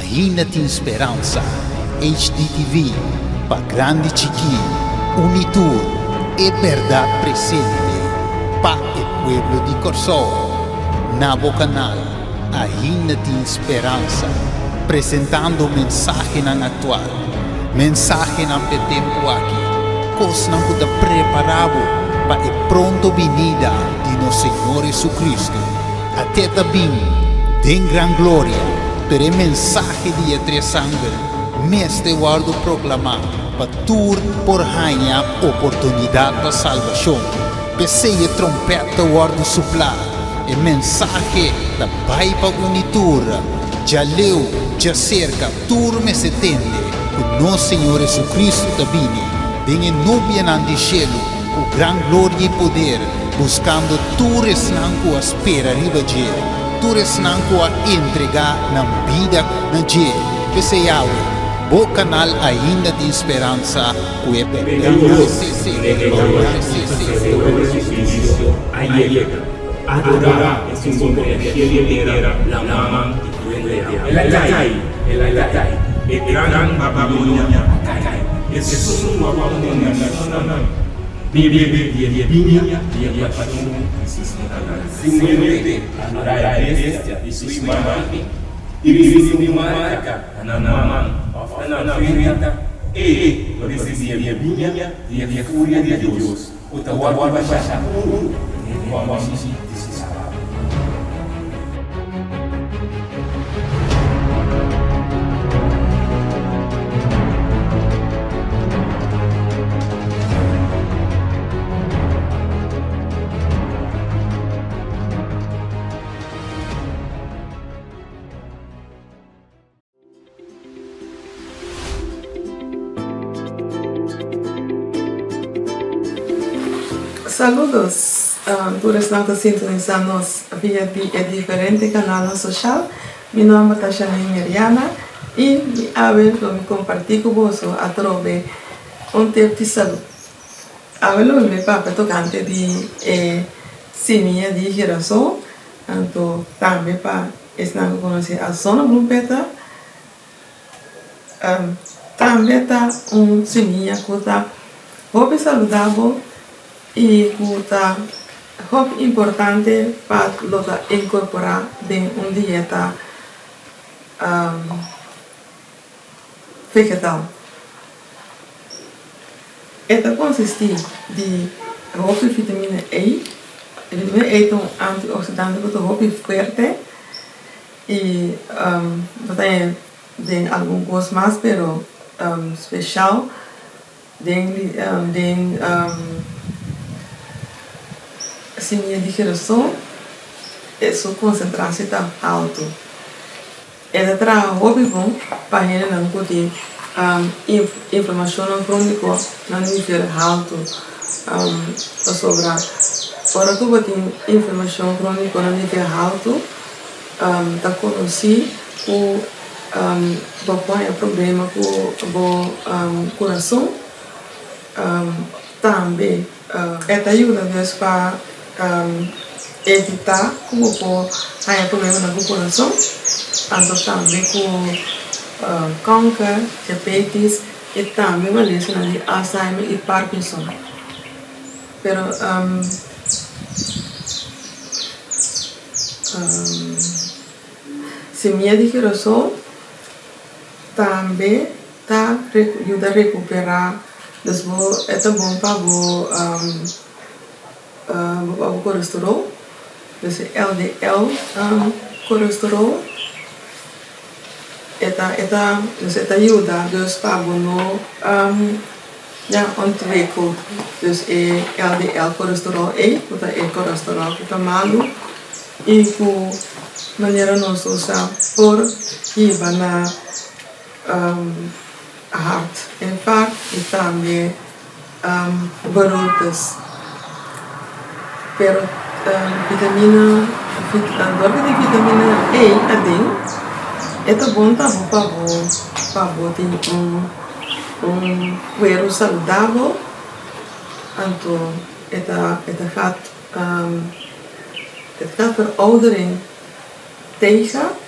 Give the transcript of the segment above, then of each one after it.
Ainda tin speransa. HDTV, pa grandi chikí, uni tur e bèrdat presente pa e pueblo di Kòrsou. Na bo kanal Ainda tin speransa, presentando mensahenan aktual, mensahenan p'e tempu aki, kosnan ku ta prepará bo pa e pronto binida di nos Señor Jesucristo. Até ta bin den gran gloria, pero e mensahe di e tres angel mester wòrdu proklamá pa tur por haña oportunidat pa salbashon. P'esei e trompèt ta wòrdu suplá, e mensahe ta bai pa uni tur, djaleu, djaserka, tur mester tende ku nos Señor Jesucristo ta bini den e nubianan di shelu ku gran gloria i poder, buskando tur esnan ku a spera riba dje, tur esnan ku a entregá nan bida na dje. P'esei awe, bo kanal Ainda Tin Speransa ku e Bebe di e biña di e pashon di su smontadura. Simplemente adorá e bestia i su imágen i risibí un marka na nan man òf na nan frenta, e lo risibí e biña di e furia di Dios ku ta wòrdu bashá puru den e kòmchi di su spada. Saludos tur esnan ta sintonisa nos via di e diferente kanalnan soshal. Mi nomber ta Shanine Meriana i mi awe lo mi kompartí ku boso atrobe un tip di salú. Awe lo mi papia tokante di e simia di girasol, anto tambe pa esnan ku konosé a zonnebloempeta, tambe ta un simia ku ta hopi saludabel i ku ta hopi importante pa lo ta inkorporá den un dieta vegetal. E ta konsistí di hopi vitamina E. Vitamina E ta un antioksidante ku ta hopi fuerte i bo ta haña den algun kos mas pero speshal den den simia di girasol su konsentrashon ta altu. E ta traha hopi bon pa hendenan ku tin inflamashonnan króniko na nivel haltu. Pasobra ora ku bo tin inflamashon króniko na nivel haltu ta konosí ku bo por haña problema ku bo kurason. Tambe e ta yuda dus pa evitá ku bo por haña problemanan ku kurason, anto tambe ku kanker, diabetes i tambe malesanan di Alzheimer i Parkinson. Pero simia di girasol tambe Ta yuda rekuperá, dus bo e ta bon pa bo pa bo kolesterol, dus e LDL kolesterol e ta e ta dus e ta yuda dus pa bo no ya ontwikkel dus e LDL kolesterol ei ku ta e kolesterol ku ta malu i ku manera nos usa por hiba na. Hart infarct y tambe beroertes. Pero vitamina dor cu tin vitamina E aden e ta bon tambe pa bo pa bo tin un un cuero saludabel anto e ta e ta gaat e ta gaat veroudering tegen.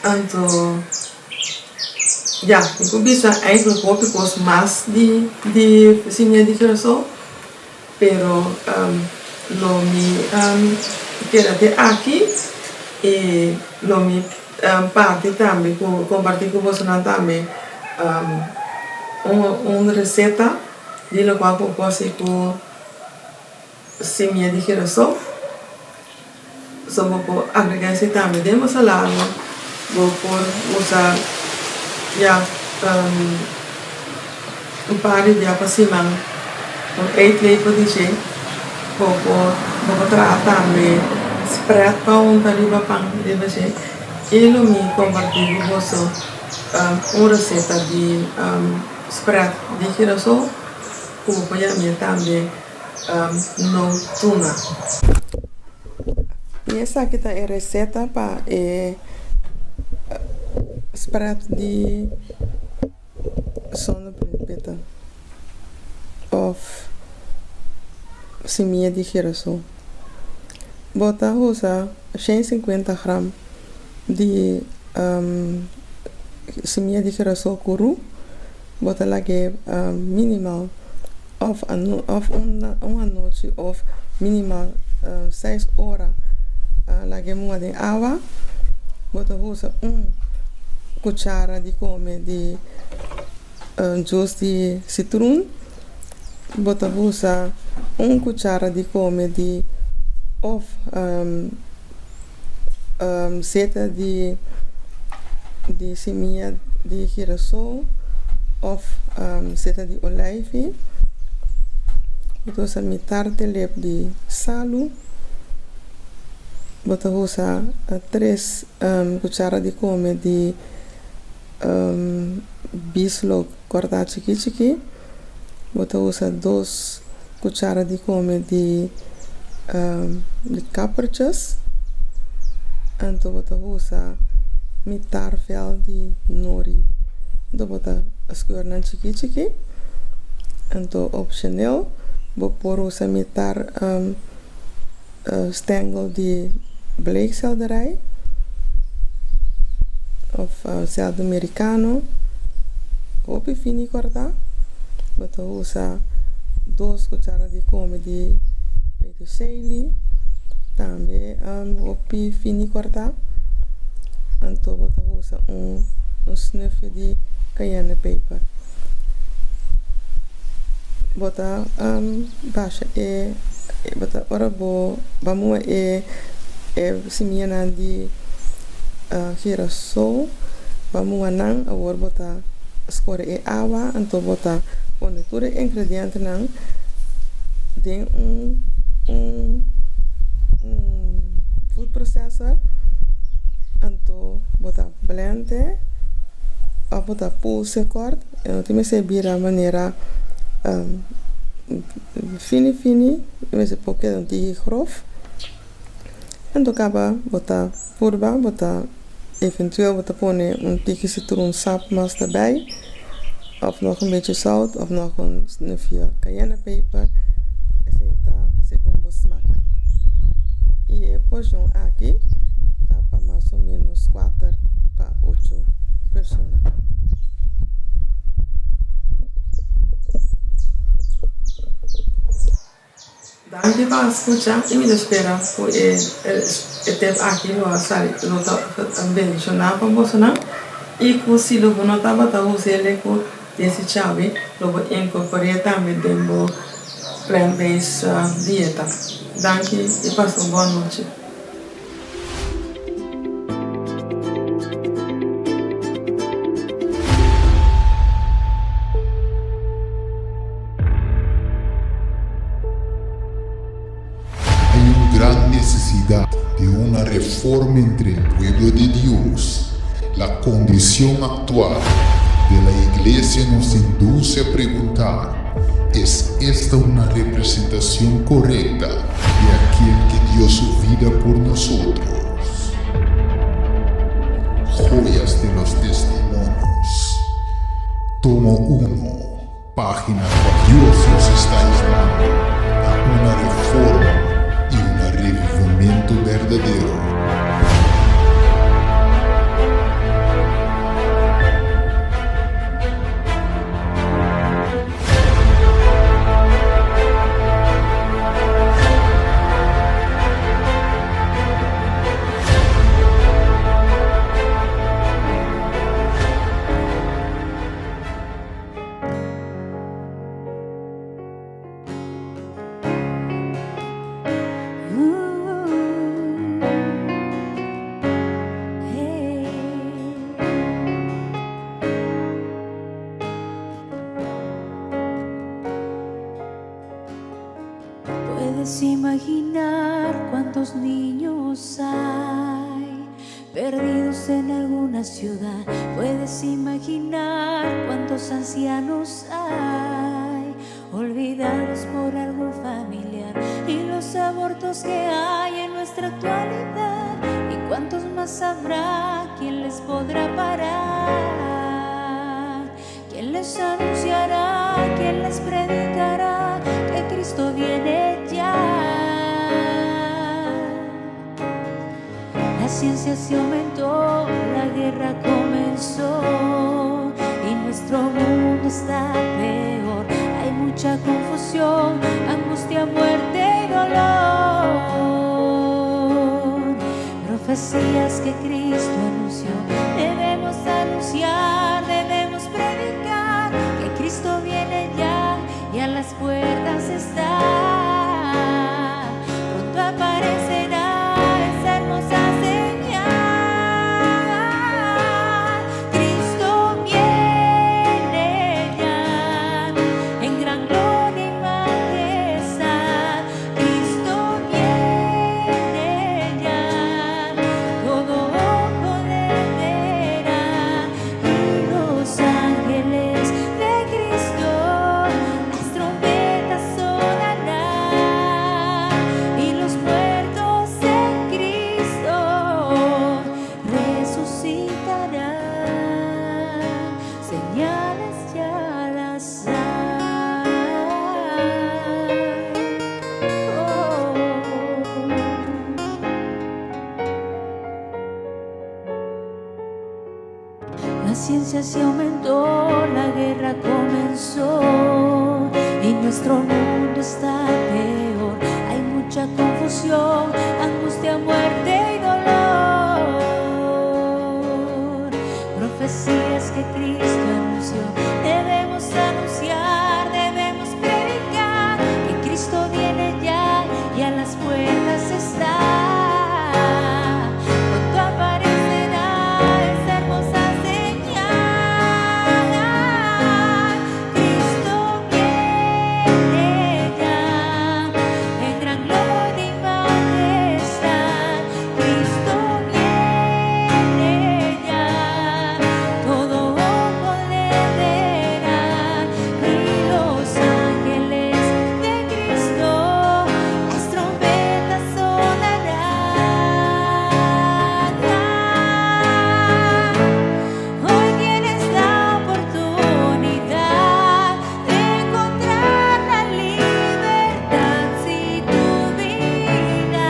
Anto ya, mi por bisa eigenlijk hopi kos mas di di simia di girasol, pero lo mi keda te aki i lo mi parti tambe ku komparti ku bosonan tambe un un reseta di lokual ku por hasi ku Simia di girasol. So bo por agrega esei tambe den bo salada. Bo por usa ya un par di dia pa siman un eetlepel di dje. Bo por bo por traha tambe spread pa unta riba pan riba dje. I lo mi komparti ku boso un reseta di spread di girasol ku bo por yam'e tambe. No tuna. I esaki ta e reseta pa e spread di zonnebloempitten of simia di girasol. Bo ta usa 150 gram di simia di girasol kuru, bo ta lag'é minimal. Of of un anochi of minimal seis ora laga e mua den awa. Bo ta usa un kuchara di kome di jus di sitrun. Bo ta usa un kuchara di kome di of seta di di simia di girasol of seta di olijfi. Bo ta usa mitar telep di salu. Bo ta usa tres kuchara di kome di bislok kòrtá chikí chikí. Bo ta usa dos kuchara di kome di kapertjes. Anto bo ta usa mitar vel di nori. Anto bo ta skeur nan chiki chiki. Anto opshonel bo por usa mitar stengel di bleekselderij of selder merikano hopi fini kortá. Bo ta usa dos kuchara di kome di peterseli tambe hopi fini kortá. Anto bo ta usa un snufje di cayenne peper. Bo ta basha e bo ta ora bo ba mua e e simianan di girasol ba mua nan awor bo ta skore e awa anto bo ta pone tur e ingredientenan den un un un food processor anto bo ta blend e òf bo ta pulse kòrt. E no tin mester bira manera fini fini, e mester por keda un tiki grof. Anto kaba bo ta purba, bo ta eventueel bo ta pone un tiki citroen sap mas daarbij, of nog un bechi zout, of nog un snufje cayenne peper, esei ta segun bo smak. I e porshon aki ta pa mas o menos kuater pa ocho persona. Danki pa a skucha i mi ta spera ku e e tep aki lo a sali lo ta bendishoná pa bosonan i ku si lo bo no tabata us'el ku desichawi lo bo inkorpor'é tambe den bo plant based dieta. Danki i pasa un bon nochi. Hay un gran necesidad de una reforma entre el pueblo de Dios. La condición actual de la iglesia nos induce a preguntar, ¿Es esta una representación correcta de aquel que dio su vida por nosotros? Joyas de los Testimonios, tomo 1, página 4. Dios nos está llamando a una reforma y un revivimiento berdadero. imaginar cuántos niños hay perdidos en alguna ciudad? Puedes imaginar cuántos ancianos hay olvidados por algún familiar y los abortos que hay en nuestra actualidad y cuántos más habrá, quién les podrá parar, quién les anunciará, quién les predicará que Cristo viene ya. La ciencia se aumentó, la guerra comenzó y nuestro mundo está peor. Hay mucha confusión, angustia, muerte y dolor. Profecías que Cristo anunció, debemos anunciar, debemos predicar que Cristo viene ya y a las puertas está. Pronto aparecerá esa hermosa señal. Cristo viene ya en gran gloria y majestad. Cristo viene ya, todo ojo le verá y los ángeles de Cristo las trompetas sonarán y los muertos en Cristo resucitarán. Señales ya las hay. Oh. La ciencia se aumentó, la guerra comenzó y nuestro mundo está peor. Hay mucha confusión, angustia, muerte y dolor. Profecías que Cristo anunció, debemos anunciar, debemos predicar que Cristo viene ya y a las puertas está. Pronto aparecerá esa hermosa señal. Cristo viene ya en gran gloria y majestad. Cristo viene ya, todo ojo le verá y los ángeles de Cristo las trompetas sonarán. Hoy tienes la oportunidad de encontrar la libertad si tu vida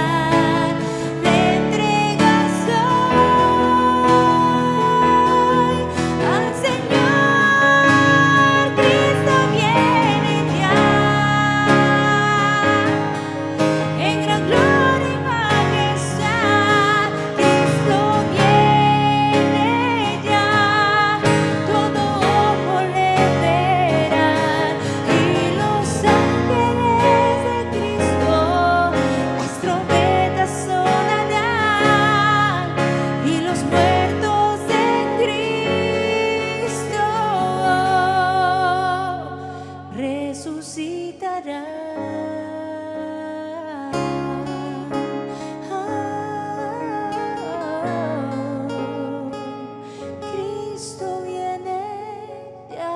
le entregas hoy al Señor. Cristo viene ya en gran gloria y majestad. Cristo viene ya, todo ojo le verá y los ángeles de Cristo las trompetas sonarán y los muertos en Cristo resucitarán. Ah, Cristo viene ya.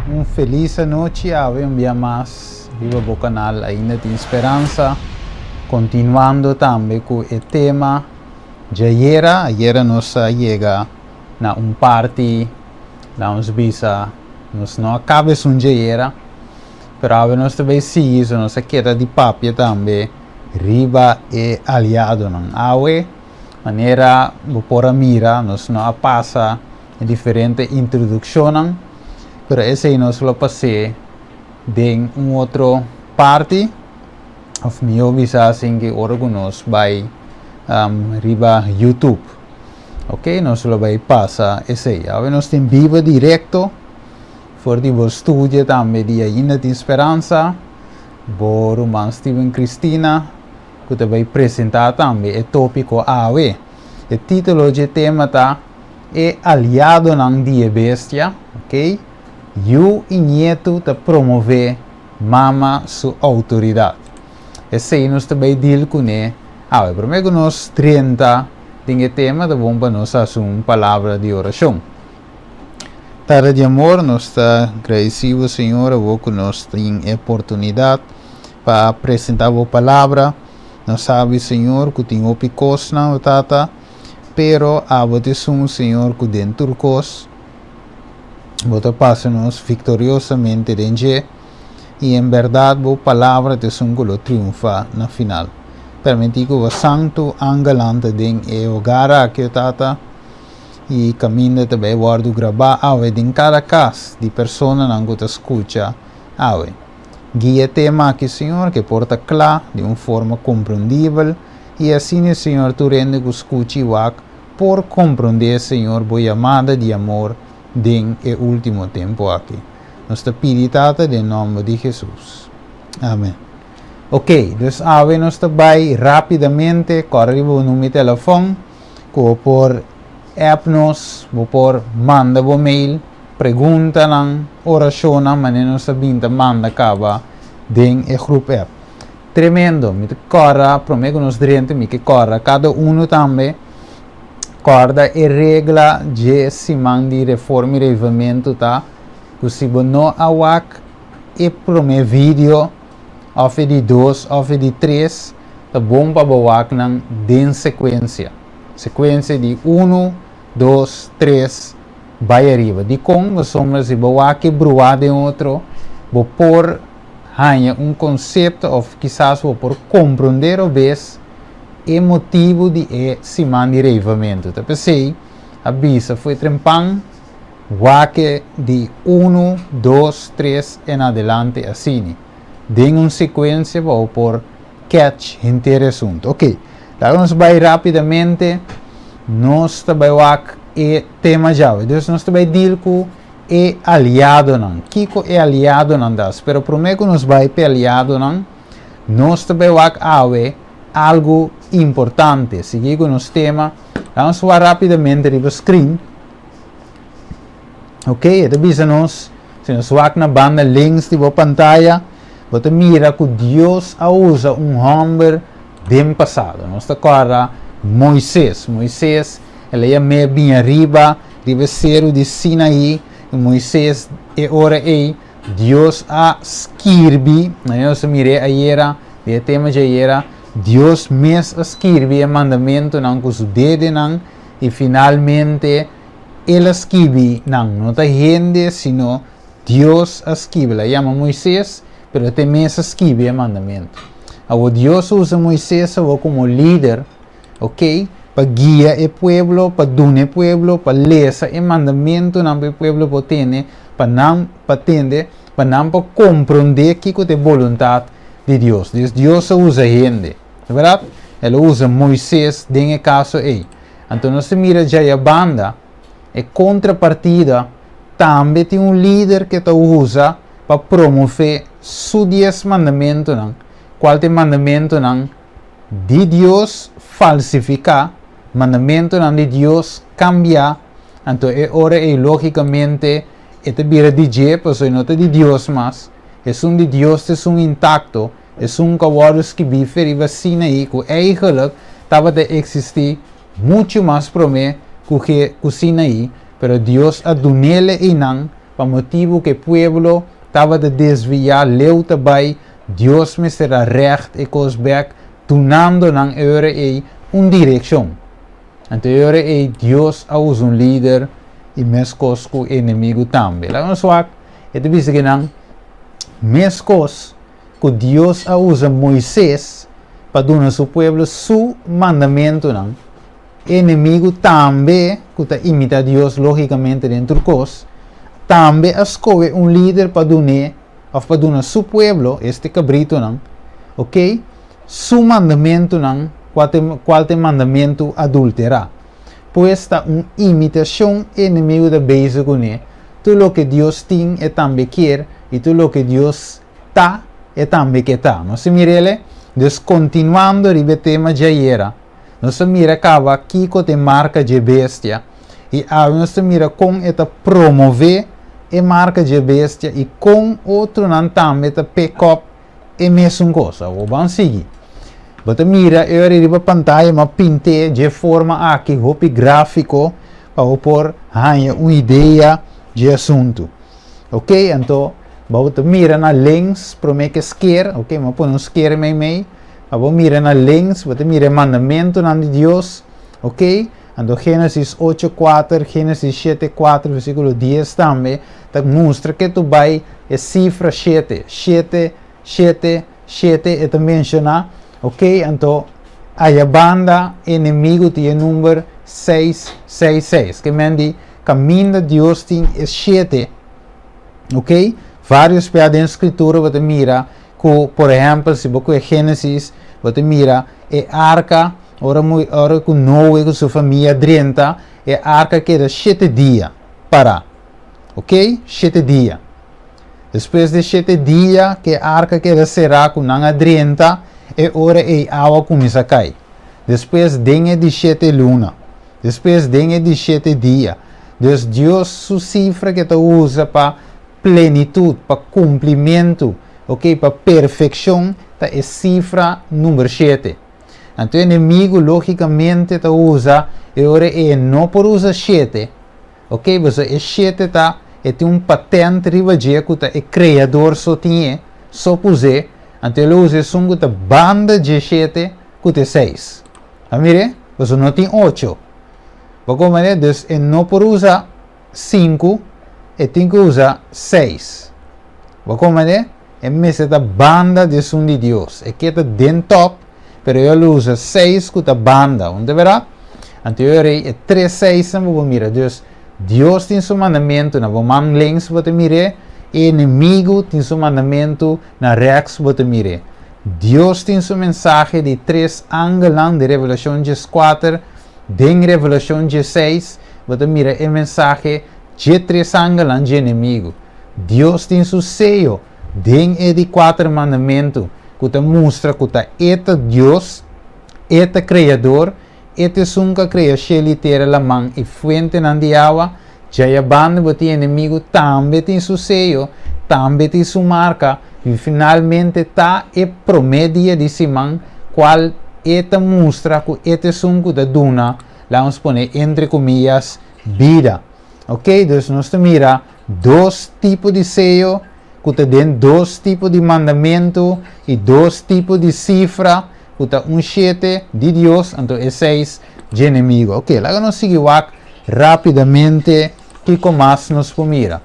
Un felis anochi awe un bia mas riba bo canal Ainda Tin Speransa continuando tambe cu e tema djayera ayera nos a yega na un parti lanos bisa nos no a caba esun djayera pero awe nos ta bay sigui so nos a keda di papia tambe riba e aliadonan awe manera bo por a mira nos no a pasa e diferente introduccionnan, pero esey nos lo pas'é den un otro parti, òf mihó bisa asin ki ora ku nos bai riba YouTube. Ok, nos lo bai pasa esei. Awe nos tin biba direkto for di bo studio tambe di Ainda Tin Speransa, bo ruman Steven Cristina ku ta bai presentá tambe e tópiko awe. E título dje tema ta E Aliadonan di e Bestia, ok, Yu i Nietu ta promové Mama su outoridat. Esei nos ta bai deal kuné awe. Promé ku nos drenta den e tema ta bon pa nos hasi un palabra di orashon. Tata di amor, nos ta gradisí bo Señor awor ku nos tin e oportunidat pa presentá bo palabra. Nos sabi Señor ku tin hopi kosnan, o Tata, pero abo ta esun Señor ku den tur kos bo ta pasa nos viktoriosamente den dje, i en bèrdat bo palabra ta esun ku lo triunfá na final. Permití ku bo santu angelnan ta den e hogar aki, o Tata, i kaminda ta bai wòrdu grabá awe den kada kas di personanan ku ta skucha awe. Guia e tema aki, Señor, ku e por ta kla di un forma komprendibel, i asina, Señor, tur hende ku skucha i wak por komprendé, Señor, bo yamada di amor den e último tempu aki. Nos ta pidi, Tata, den nòmber di Hesus. Amèn. Oké, dus awe nos ta bai rápidamente, kòrda riba bo number di telefòn, ku bo por app nos, bo por manda bo mail, preguntanan, orashonnan, manera nos ta bin ta manda kaba den e grup app. Tremendo! Mi ta kòrda, promé ku nos drenta, mi ke kòrda kada unu tambe, kòrda e regla dje siman di Reforma i Reavivamentu ta ku si bo no a wak e promé video òf e di dos òf e di tres, ta bon pa bo wak nan den sekuensia. Sekuensia di unu, dos, tres, bai ariba. Dikon? Pasobra si bo wak e bruá den otro, bo por haña un konsepto òf kisas bo por komprondé robes e motibu di e siman di reivamentu. Ta p'esei a bisa fu e trempan wak e di unu, dos, tres en adelante asini. Den un sekuensia pa bo por catch henter e asuntu. Ok, laga nos bai rapidamente, nos ta bai wak e tema djawe. Dus nos ta bai deal ku e aliadonan. Kiko e aliadonan ta hasi? Pero promé ku nos bai p'e aliadonan, nos ta bai wak awe algu importante. Sigui ku nos tema. Laga nos wak rapidamente riba screen. Ok, e ta bisa nos, si nos wak na banda links di bo pantaya, bo ta mira ku Dios a usa un hòmber den pasado. Nos ta kòrda Moises. Moises, el a yam'é bin ariba riba e seru di Sinaí, i Moises e ora ei, Dios a skirbi, nos a mir'é ayera, di e tema dje ayera, Dios mes a skirbi e mandamentunan ku su dedenan, i finalmente El a skibi nan, no ta hende, sino Dios a skibi. El a yama Moises, pero te mes a skibi e mandamentu. Awor Dios a usa Moises awor komo lider, ok, pa guia e pueblo, pa duna e pueblo, pa lesa e mandamentunan pa e pueblo por tene, pa nan pa tende, pa nan por komprondé kiko ta e boluntat di Dios. Dus Dios a usa hende, ta bèrdat? El a usa Moises den e kaso ei. Anto nos ta mira djaya banda, e kontrapartida tambe tin un lider ke ta usa pa promové su dies mandamentunan, kual ta e mandamentunan di Dios falsifiká, mandamentunan di Dios kambiá, anto e ora ei lógikamente e ta bira di dje pasobra e no ta di Dios mas, esun di Dios ta esun intakto. Esun ku a wòrdu skibí fe riba Sinaí ku eigenlik tabata eksistí muchu mas promé ku ku Sinaí, pero Dios a dun'el einan pa motibu ku e pueblo tabata desviá leu ta bai, Dios mester a règt e kos bèk dunando nan e ora ei un direkshon. Anto e ora ei Dios a usa un lider i meskos ku enemigu tambe. Laga nos wak, e ta bisa ku nan meskos. ku Dios a usa Moises pa duna su pueblo su mandamentunan, e enemigu tambe, ku ta imitá Dios lógikamente den tur kos, tambe a skohe un lider pa dun'é òf pa duna su pueblo, esta e kabritonan, ok, su mandamentunan, kua ta e, kual ta e mandamentu adulterá. Pues ta un imitashon e enemigu ta bezig kuné, tur loke Dios tin e tambe kier i tur loke Dios ta e tambe ke ta. Nos a mir'el? Dus kontinuando riba e tema djayera, nos a mira kaba kiko ta e marka dje bestia i awe nos ta mira kon e ta promové e marka dje bestia i kon otronan tambe ta pick up e mesun kos. Awor ban sigui. Bo ta mira e ora riba pantaya m'a pint'é dje forma aki hopi gráfiko pa bo por haña un idea dje asuntu. Ok, anto bo ta mira na links promé ke sker, ok, m'a pone un sker meimei, pa bo mira na links bo ta mira e mandamentunan di Dios, ok, anto Génesis ocho kuater, Génesis shete kuater versíkulo dies tambe ta mustra ke tu bai e sifra shete, shete, shete, shete e ta menshoná, ok, anto aya banda enemigu tin e number seis, seis, seis, ke men di Kaminda Dios tin e shete, ok? Varios bia den Skritura bo ta mira ku, por ehèmpel, si bo kohe Génesis, bo ta mira e arka, ora ora ku Noe ku su famia drenta, e arka keda shete dia pará, ok? Shete dia. Despues di shete dia ku e arka keda será ku nan a drenta, e ora ei awa kuminsá kai. Despues den e di shete luna. Despues den e di shete dia. Dus Dios su sifra ke ta usa pa plenitut, pa kumplimentu, ok, pa perfekshon, ta e sifra number shete. Anto e enemigu logikamente ta usa e ora e no por usa shete, ok, pasobra e shete ta e tin un patent riba dje ku ta e Kreador so tin e, so pus'é, anto el a usa esun ku ta banda dje shete ku ta e seis. A mire, pasobra no tin ocho. Bo comprende? Dus e no por usa sinku, e tin ku usa seis. Bo comprende? E mester ta banda di esun di Dios. E ke ta den top, pero e lo usa seis ku ta banda. Un ta bera? Anto e ora ei e tres seisnan bo por mira. Dus Dios tin su mandamentu na bo man links bo ta mir'é, e enemigu tin su mandamentu na rèks bo ta mir'é. Dios tin su mensahe di tres angelnan den Revelashon dieskuater, den Revelashon diesseis bo ta mira e mensahe dje tres angelnan dje enemigu. Dios tin su seyo den e di kuater mandamentu ku ta mustra ku ta E ta Dios, E ta Kreador, E ta esun ku a krea shelu i tera, laman i fuentenan di awa. Djaya banda bo tin enemigu tambe tin su seyo, tambe tin su marka, i finalmente ta e promé dia di siman kual e ta mustra ku e ta esun ku ta duna, laga nos pone entre komiyas, bida. Ok, dus nos ta mira dos tipo di seyo ku ta den dos tipo di mandamentu i dos tipo di sifra ku ta un shete di Dios anto e seis dje enemigu. Ok, laga nos sigui wak rapidamente kiko mas nos por mira.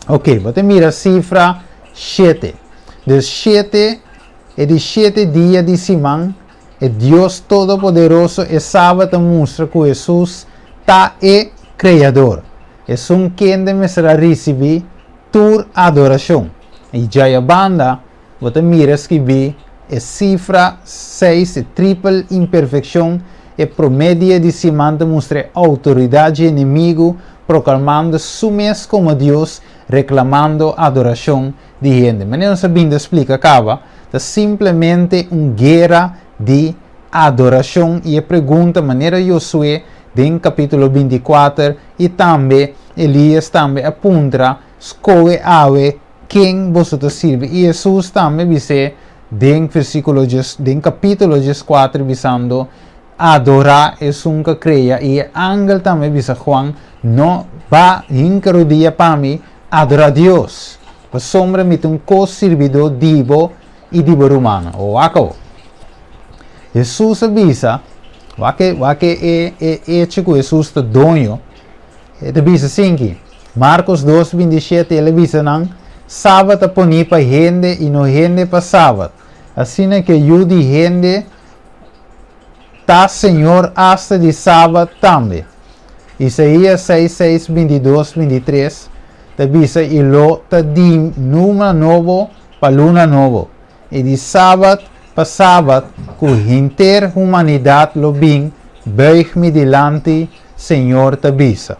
Ok, bo ta mira sifra shete. Dus shete, e di shete dia di siman, e Dios Todopoderoso e Sabat ta mustra ku Hesus ta e Kreador, esun kende mester a risibí tur adorashon. I djaya banda, Bo ta mira skibí e sifra seis, e tripel imperfekshon, e promé dia di siman ta mustra e outoridat dje enemigu proklamando su mes komo Dios, reklamando adorashon di hende. Manera nos a bin ta splika kaba, ta simplemente un guera di adorashon i e pregunta manera Josué den kapítulo binti kuater i tambe Elias tambe a puntra, Skohe awe Ken boso ta sirbi? I Hesus tambe bis'é den versíkulo djes, den kapítulo djeskuater bisando, Adorá esun ku a krea. I e angel tambe bisa Juan, No ba hinka rudia pa mi, adorá Dios, pasobra mi ta un ko-sirbidó di bo i di bo rumannan. O wak awor. Hesus a bisa, wak e, wak e, e, e echo ku Hesus ta doño, E ta bisa asinki, Markos dos, 27, El a bisa nan, Sabat a poní pa hende i no hende pa sabat. Asina ku e Yu di hende ta Señor asta di sabat tambe. Isaías seis, seis, 22, 23, Ta bisa i lo ta di luna nobo pa luna nobo, i di sabat pa sabat, ku henter humanidat lo bin buig mi dilanti, Señor ta bisa.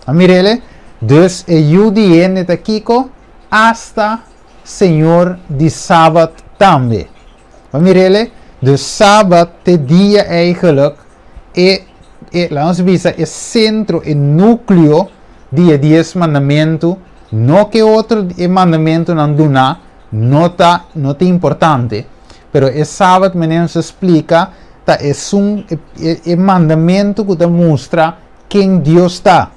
A mir'ele? Dus e Yu di hende ta kiko? Asta Señor di sabat tambe. A mir'ele? Dus sabat t'e dia eigenlijk e, e, laga nos bisa, e sentro, e núkleo di e Dies Mandamentu, no ku e otro e mandamentunan duná no ta, no ta importante, pero e sabat manera nos a splika ta esun, e, e, e mandamentu ku ta mustra ken Dios ta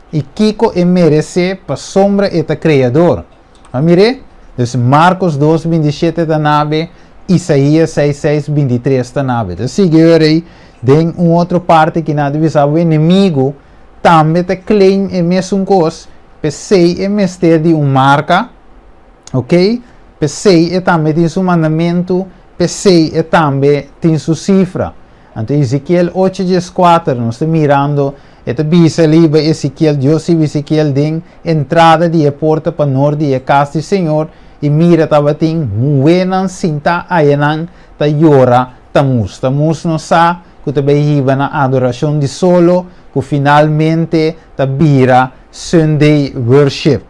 i kiko e meresé pasobra e ta Kreador. A mir'é? Dus Marcos 2, 27 ta nabe, Isaías 6, 6, 23 ta nabe. Ta sigui ora ei den un otro parti ki nan ta bisa bo enemigu tambe ta claim e mesun kos, p'esei e mester di un marka, ok? P'esei e tambe tin su mandamentu, p'esei e tambe tin su sifra. Anto Ezekiel 8 14 nos ta mirando e ta bisa liba Ezekiel, Dios hiba Ezekiel den entrada di e porta pa nort di e kas di Señor i mira tabatin muhénan sintá ayanan ta yora Tamuz. Tamuz nos sa ku ta bai hiba na adorashon di solo ku finalmente ta bira Sunday worship.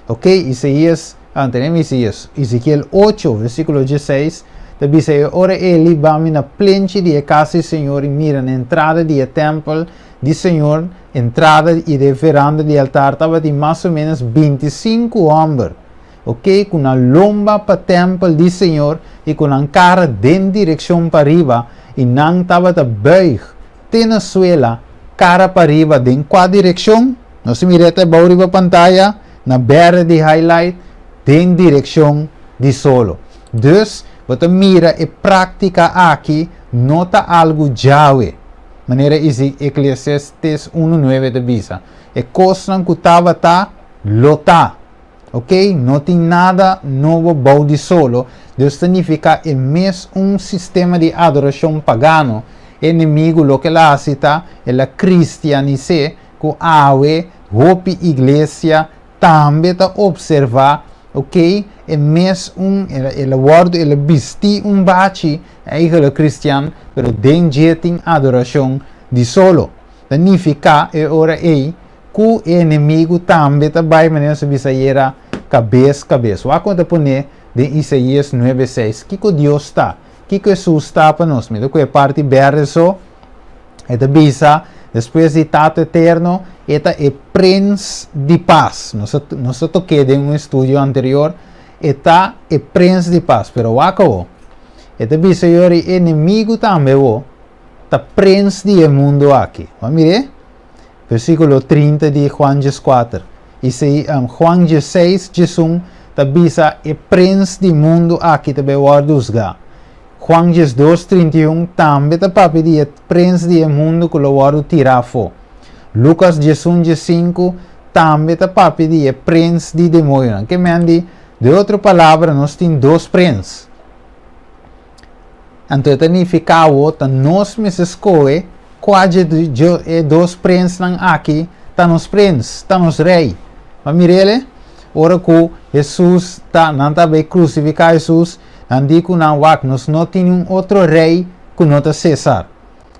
Ok, Isaías, ah, tenemos Isaías, Ezekiel 8, versículo 16, ta bisa e ora Eli bami na plenchi di e casa di Señor i mira na entrada di e tempel di Señor, entrada i de veranda di altar tabatin mas o menos 25 homber, ok, ku nan lomba pa tempel di Señor i ku nan kara den direkshon pariba i nan tabata buig te na suela kara pariba den kua direkshon? Nos mira ta bou riba pantaya na berde di highlight den direkshon di solo. Dus bo ta mira e práktika aki no ta algu djawe, manera Eclesiastes 1:9 ta bisa. E kosnan ku tabata lo ta. Ok, no tin nada nobo bou di solo, dus ta nifiká e mes un sistema di adorashon pagano. E enemigu loke el a hasi ta el a kristianis'é ku awe hopi iglesia tambe ta opservá, ok, e mes un, el a wòrdu, el a bistí un bachi eigenlijk kristian, pero den dje tin adorashon di solo. Ta nifiká e ora ei ku e enemigu tambe ta bai manera nos a bisa ayera kabes kabes. Wak kon ta pone den Isaías 9:6 kiko Dios ta, kiko Hesus ta pa nos. Mi ta ku e parti berde so, e ta bisa despues di Tata Eterno e ta e Prens di Pas. Nos a nos a tok'é den un estudio anterior, e ta e Prens di Pas. Pero wak awo, e ta bisa yori e enemigu tambe wo ta prens di e mundu aki. Bo a mir'é? Versíkulo 30 di Juan 14. I si Juan 16, 11 ta bisa e prens di mundu aki ta bai wòrdu husgá. Juan 12, 31 tambe ta papia di e prens di e mundu ku lo wòrdu tirá afó. Lukas 11, 15 tambe ta papia di e prens di demoñonan. Ke men di, de otro palabra, nos tin dos prens. Anto e ta nifiká awo ta nos mester skohe kua dje e dos prensnan aki ta nos prens, ta nos rei. Ma mir'el, ora ku Hesus ta, nan ta bai krusifiká Hesus, nan di ku nan, Wak, nos no tin niun otro rei ku no ta Sésar.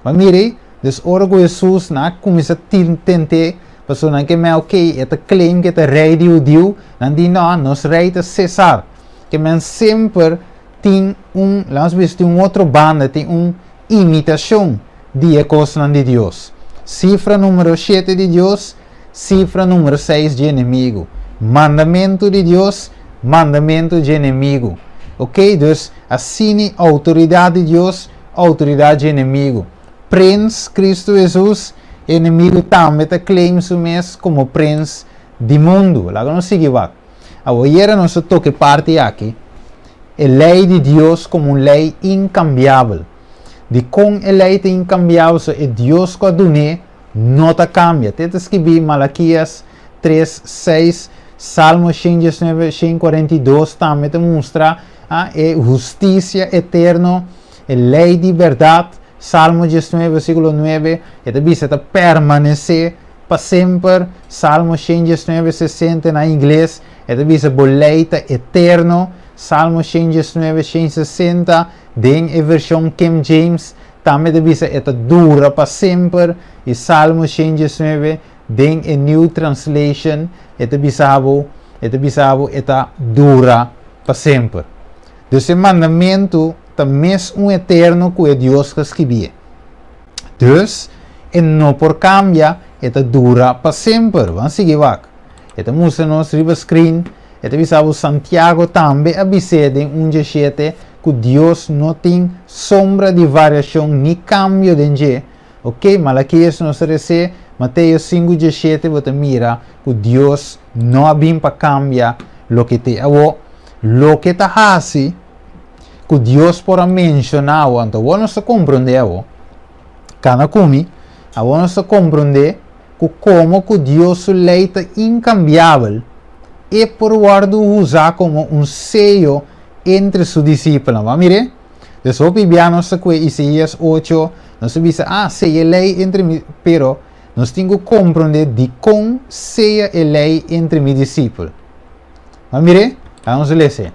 Ma mire, dus ora ku Hesus, nan a kuminsá tent'é, pasobra nan ke mei, okey, e ta claim ku e ta rei di hudiu, nan di, No, nos rei ta Sésar. Ke men semper tin un, laga nos bisa, tin un otro banda, tin un imitashon di e kosnan di Dios. Sifra numero shete di Dios, sifra numero seis dje enemigu. Mandamentu di Dios, mandamentu dje enemigu. Ok, dus asini outoridat di Dios, outoridat dje enemigu. Prens Kristu Hesus, enemigu tambe ta claim su mes komo prens di mundu. Laga nos sigui wak. Awor yera nos a toca e parti aki, e ley di Dios como un ley incambiabel. Dicon e ley ta incambiabel? So e Dios cu a dun'é no ta cambia. Te ta skibi Malaquias 3, 6, Salmo 119, 142 tambe ta mustra ah, e husticia eterno, e ley di berdad. Salmo 19, versiculo 9, e ta bisa ta permanece. pa semper. Salmo 119, 60 na ingles, e ta bisa bo lei ta eterno. Salmo 119, 160 den e vershon King James tambe ta bisa e ta dura pa semper. I Salmo 119 den e New Translation e ta bisa bo, e ta bisa bo e ta dura pa semper. Dus e mandamentu ta mes un eterno ku e Dios ku a skibié. Dus, e no por kambia, e ta dura pa semper. Ban sigui wak. E ta mustra nos riba screen, e ta bisa bo Santiago tambe a bis'é den un djeshete ku Dios no tin sombra di variashon ni kambio den dje. Ok, Malakias nos ta res'é, Mateo sinku djeshete bo ta mira ku Dios no a bin pa kambia loke te awo. Loke ta hasi ku Dios por a menshoná awo, anto awor nos ta komprondé awo, kana ku mi, awor nos ta komprondé ku komo ku Dios su lei ta inkambiabel, e por wòrdu usá komo un seyo entre su disipelnan. Bo a mir'é? Dus hopi bia nos ta kue Isaías ocho, nos ta bisa, ah, seya e lei entre mi, pero nos tin ku komprondé dikon seya e lei entre mi disipel. Ma mir'é, laga nos lesa.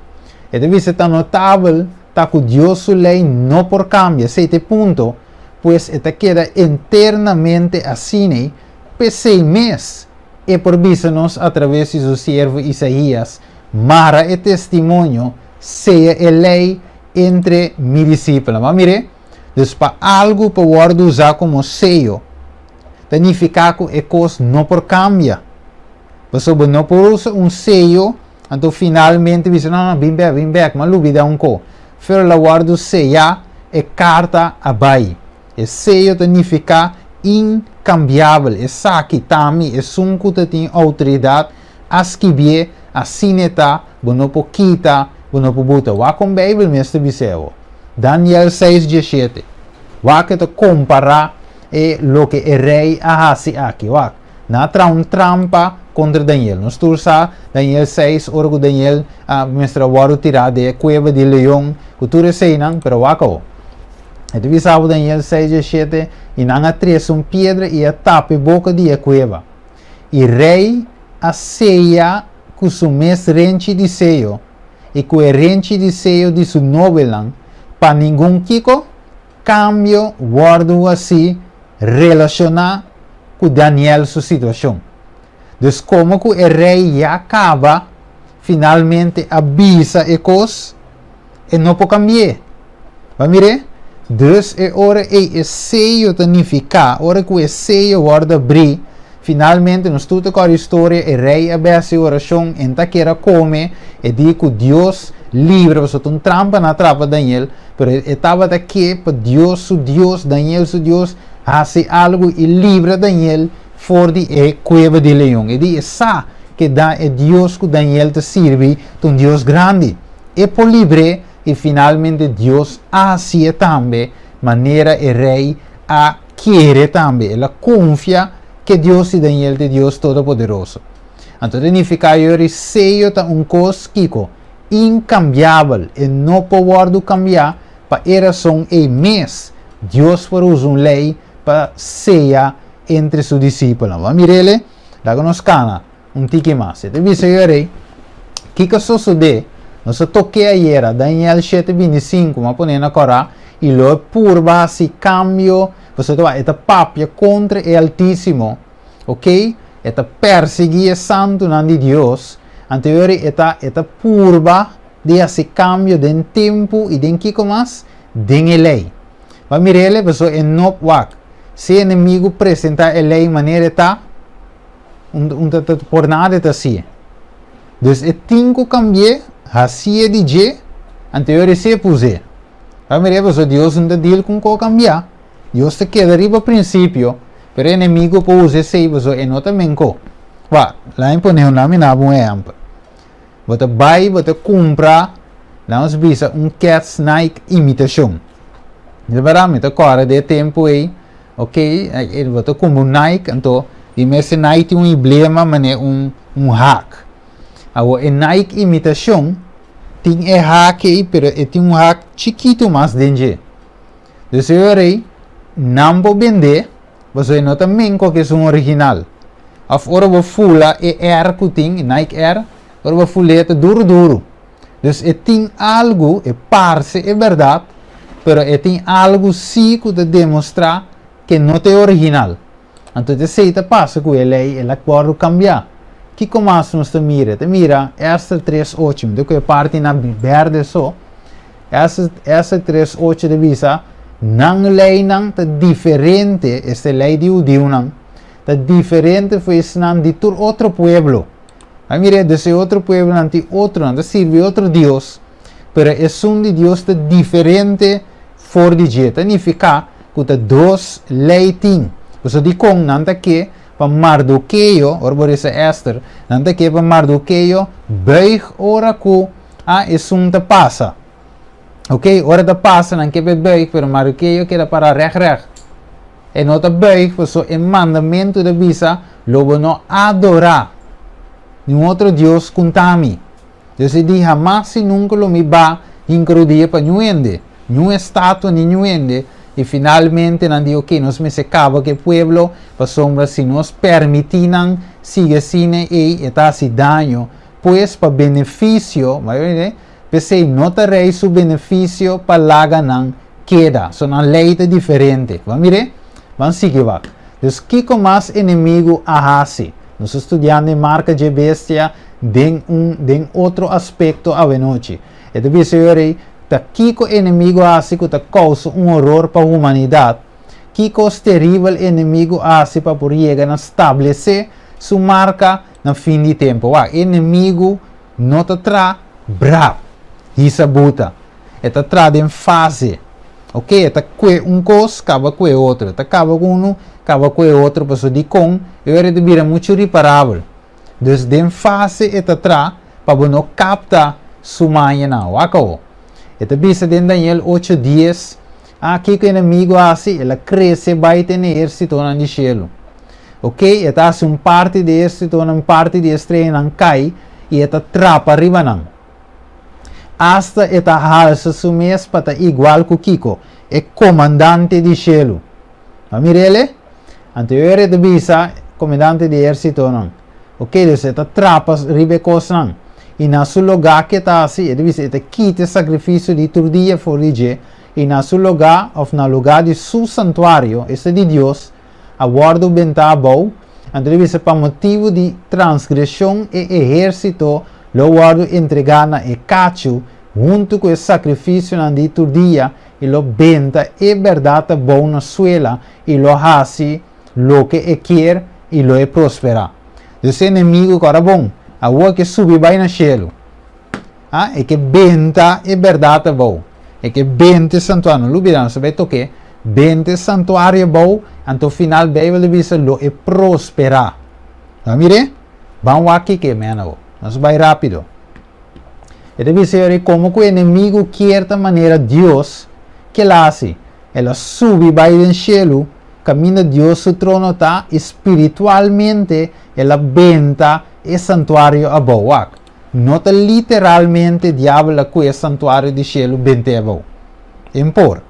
E ta bisa ta notabel ta ku Dios su lei no por kambia, esei ta e punto, pues e ta keda eternamente asin'ei, p'esei mes e por bisa nos atraves di su siervo Isaías, Mara e testimonio, sea e lei entre mi disipelnan. Ma mir'é, dus pa algu por wòrdu usá komo seyo, ta nifiká ku e kos no por kambia. Pasobra bo no por usa un seyo, anto finalmente bisa, no, no, bin bek, bin bek, m'a lubida un ko. Pero el a wòrdu seyá, e karta a bai. E seyo ta nifiká inkambiabel. Esaki ta mi, esun ku ta tin outoridat a skibié, asina e ta, bo no por kita, bo no por buta. Wak kon Beibel mes ta bis'é awor. Daniel seis diesshete. Wak e ta kompará e loke e rei a hasi aki. Wak. Nan a traha un trampa kontra Daniel. Nos tur sa Daniel seis, ora ku Daniel a mester a wòrdu tirá den e kueba di leon, ku tur eseinan, pero wak awor. E ta bisa bo Daniel seis diesshete, I nan a trese un piedra i a tapa e boka di e kueba. I rei a seya ku su mes renchi di seyo i ku e renchi di seyo di su nobelnan, pa ningun kiko? Kambio wòrdu hasí relashoná ku Daniel su situashon. Dus komo ku e rei ya kaba finalmente a bisa e kos, e no por kambi'é. Bo a mir'é? Dus e ora ei e seyo ta nifiká, ora ku e seyo wòrdu abrí, finalmente nos tur ta kòrda historia, e rei a bes e orashon, e ta kere a kome, e di ku Dios libra, pasobra ta un trampa nan a trapa Daniel, pero e tabata ke pa Dios su Dios, Daniel su Dios, hasi algu i libra Daniel for di e kueba di leon. E di e sa ke da e Dios ku Daniel ta sirbi ta un Dios grandi. E por libr'é i finalmente Dios a hasié tambe manera e rei a kere tambe. El a konfia ke Dios di Daniel ta e Dios Todopoderoso. Anto ta nifiká yori seyo ta un kos kiko? Inkambiabel. E no por wòrdu kambiá. Pa e rason ei mes Dios por usa un lei pa seya entre su disipelnan. Bo a mir'el? Laga nos kana un tiki mas. E ta bisa yu rei, Kiko a sosodé? Nos a tok'é ayera, Daniel shete binti sinku, mi a pon'é na kòrá, i lo e purba hasi kambio, pasobra ta e ta papia kontra e Altísimo, oke? E ta persiguí e santunan di Dios, anto yu rei e ta e ta purba di hasi kambio den tempu i den kiko mas? Den e lei. Bo a mir'el, pasobra e no wak. Si e enemigu presentá e lei manera e ta, un un ta ta por nada e ta hasié. Dus e tin ku kambi'é, hasié di dje, anterior e si e pus'é. Ta mir'é pasobra Dios no ta deal ku un kos kambiá. Dios ta keda riba prinsipio, pero e enemigu por usa esei pasobra e no ta menko. Wak, laga mi pone un, laga mi naba un ehèmpel. Bo ta bai, bo ta kumpra, laga nos bisa un Keds Nike imitashon. Di bèrdat mi ta kòrda di e tempu ei, ok, bo ta kumpra un Nike, anto di mes e Nike tin un emblema manera un un hak. Awor e Nike imitashon tin e hak ei, pero e tin un hak chikitu mas den dje. Dus e ora ei nan por bend'é, pasobra e no ta men ku es un original. Òf ora bo fula e Air ku tin, e Nike Air, ora bo ful'é e ta duru duru. Dus e tin algu, e parse e bèrdat, pero e tin algu sí ku ta demostrá ku e no ta e original. Anto ta esei ta pasa ku e lei, el a wòrdu kambiá. Kiko mas nos ta mira? Ta mira Ester tres ocho, mi ta ku e parti na bèrdè so. Ester, Ester tres ocho ta bisa, Nan leinan ta diferente, esta e lei di hudiunan, ta diferente for esnan di tur otro pueblo. A mira, dus e otro pueblonan tin otro, nan ta sirbi otro dios, pero esun di Dios ta diferente for di dje. Ta nifiká ku ta dos lei tin. Pasobra dikon nan ta ke pa Mardokeo, ora bo resa Ester, nan ta ke pa Mardokeo buig ora ku a esun ta pasa. Ok, ora ta pasa nan ke pa e buig, pero Mardokeo keda para règt règt. E no ta buig paso e mandamentu ta bisa, Lo bo no adorá niun otro dios ku n'ta mi. Dios e di, Hamas i nunka lo mi ba hinka rodia pa niun hende, niun estatua ni niun hende. I finalmente nan di, Oke, nos mester kaba ku e pueblo, pasobra si nos permití nan sigui asina ei, e ta hasi daño. Pues, pa benefisio, p'esei no ta rei su benefisio pa laga nan keda. So nan lei ta diferente. Bo a mir'é? Ban sigui wak. Dus kiko mas enemigu a hasi? Nos ta studiando e marka dje bestia den un den otro aspekto awenochi. E ta bisa yo rei, ta kiko enemigu a hasi ku ta kousa un horor pa humanidat? Ki kos teribel enemigu a hasi pa por yega na stablesé su marka na fin di tempu? Wak, enemigu no ta tra brap, hisa buta. E ta tra den fase. Ok, e ta kue un kos, kaba ku e otro. E ta kaba ku unu, kaba ku e otro, pasobra dikon e ora e ta bira muchu riparabel. Dus den fase e ta tra pa bo no kapta su mañanan. Wak awo. E ta bisa den Daniel ocho dies, Ah, kiko enemigo a hasi? El a krese bai te na e ehérsitonan di shelu. Ok, e ta hasi un parti di e ehérsitonan, un parti di e streanan kai, i e ta trapa riba nan. Asta e ta halsa su mes pa ta igual ku kiko? E komandante di shelu. A mir'el? Anto e ora e ta bisa komandante di ehérsitonan, Ok, dus e ta trapa riba e kosnan. I na su logá ke ta hasi? E ta bisa e ta kita e sakrifisio di tur dia for di dje, i na su logá, òf na lugá di su santuario, esta di Dios, a wòrdu bentá abou, anto ta bisa pa motibu di transgreshon e ehérsito lo wòrdu entregá na e kachu huntu ku e sakrifisionan di tur dia, i lo benta e bèrdat abou na suela, i lo hasi loke e kier i lo e prosperá. Dus e enemigu ku ora bon, awor ke subi bai na shelu, a e ke benta e bèrdat abou, e ke benta e santuario, no lubidá, nos ta bai tok'é, benta e santuario abou, anto final Beibel ta bisa lo e prosperá. Bo a mir'é? Ban wak kiko e mena awor. Nos bai rápido. E ta bisa yori komo ku enemigu kier ta manera Dios, ke el a hasi? El a subi bai den shelu, kaminda Dios su trono ta, i spiritualmente el a benta e santuario abou. Wak, no ta literalmente Diabel a kue e santuario di shelu bent'é abou. E por.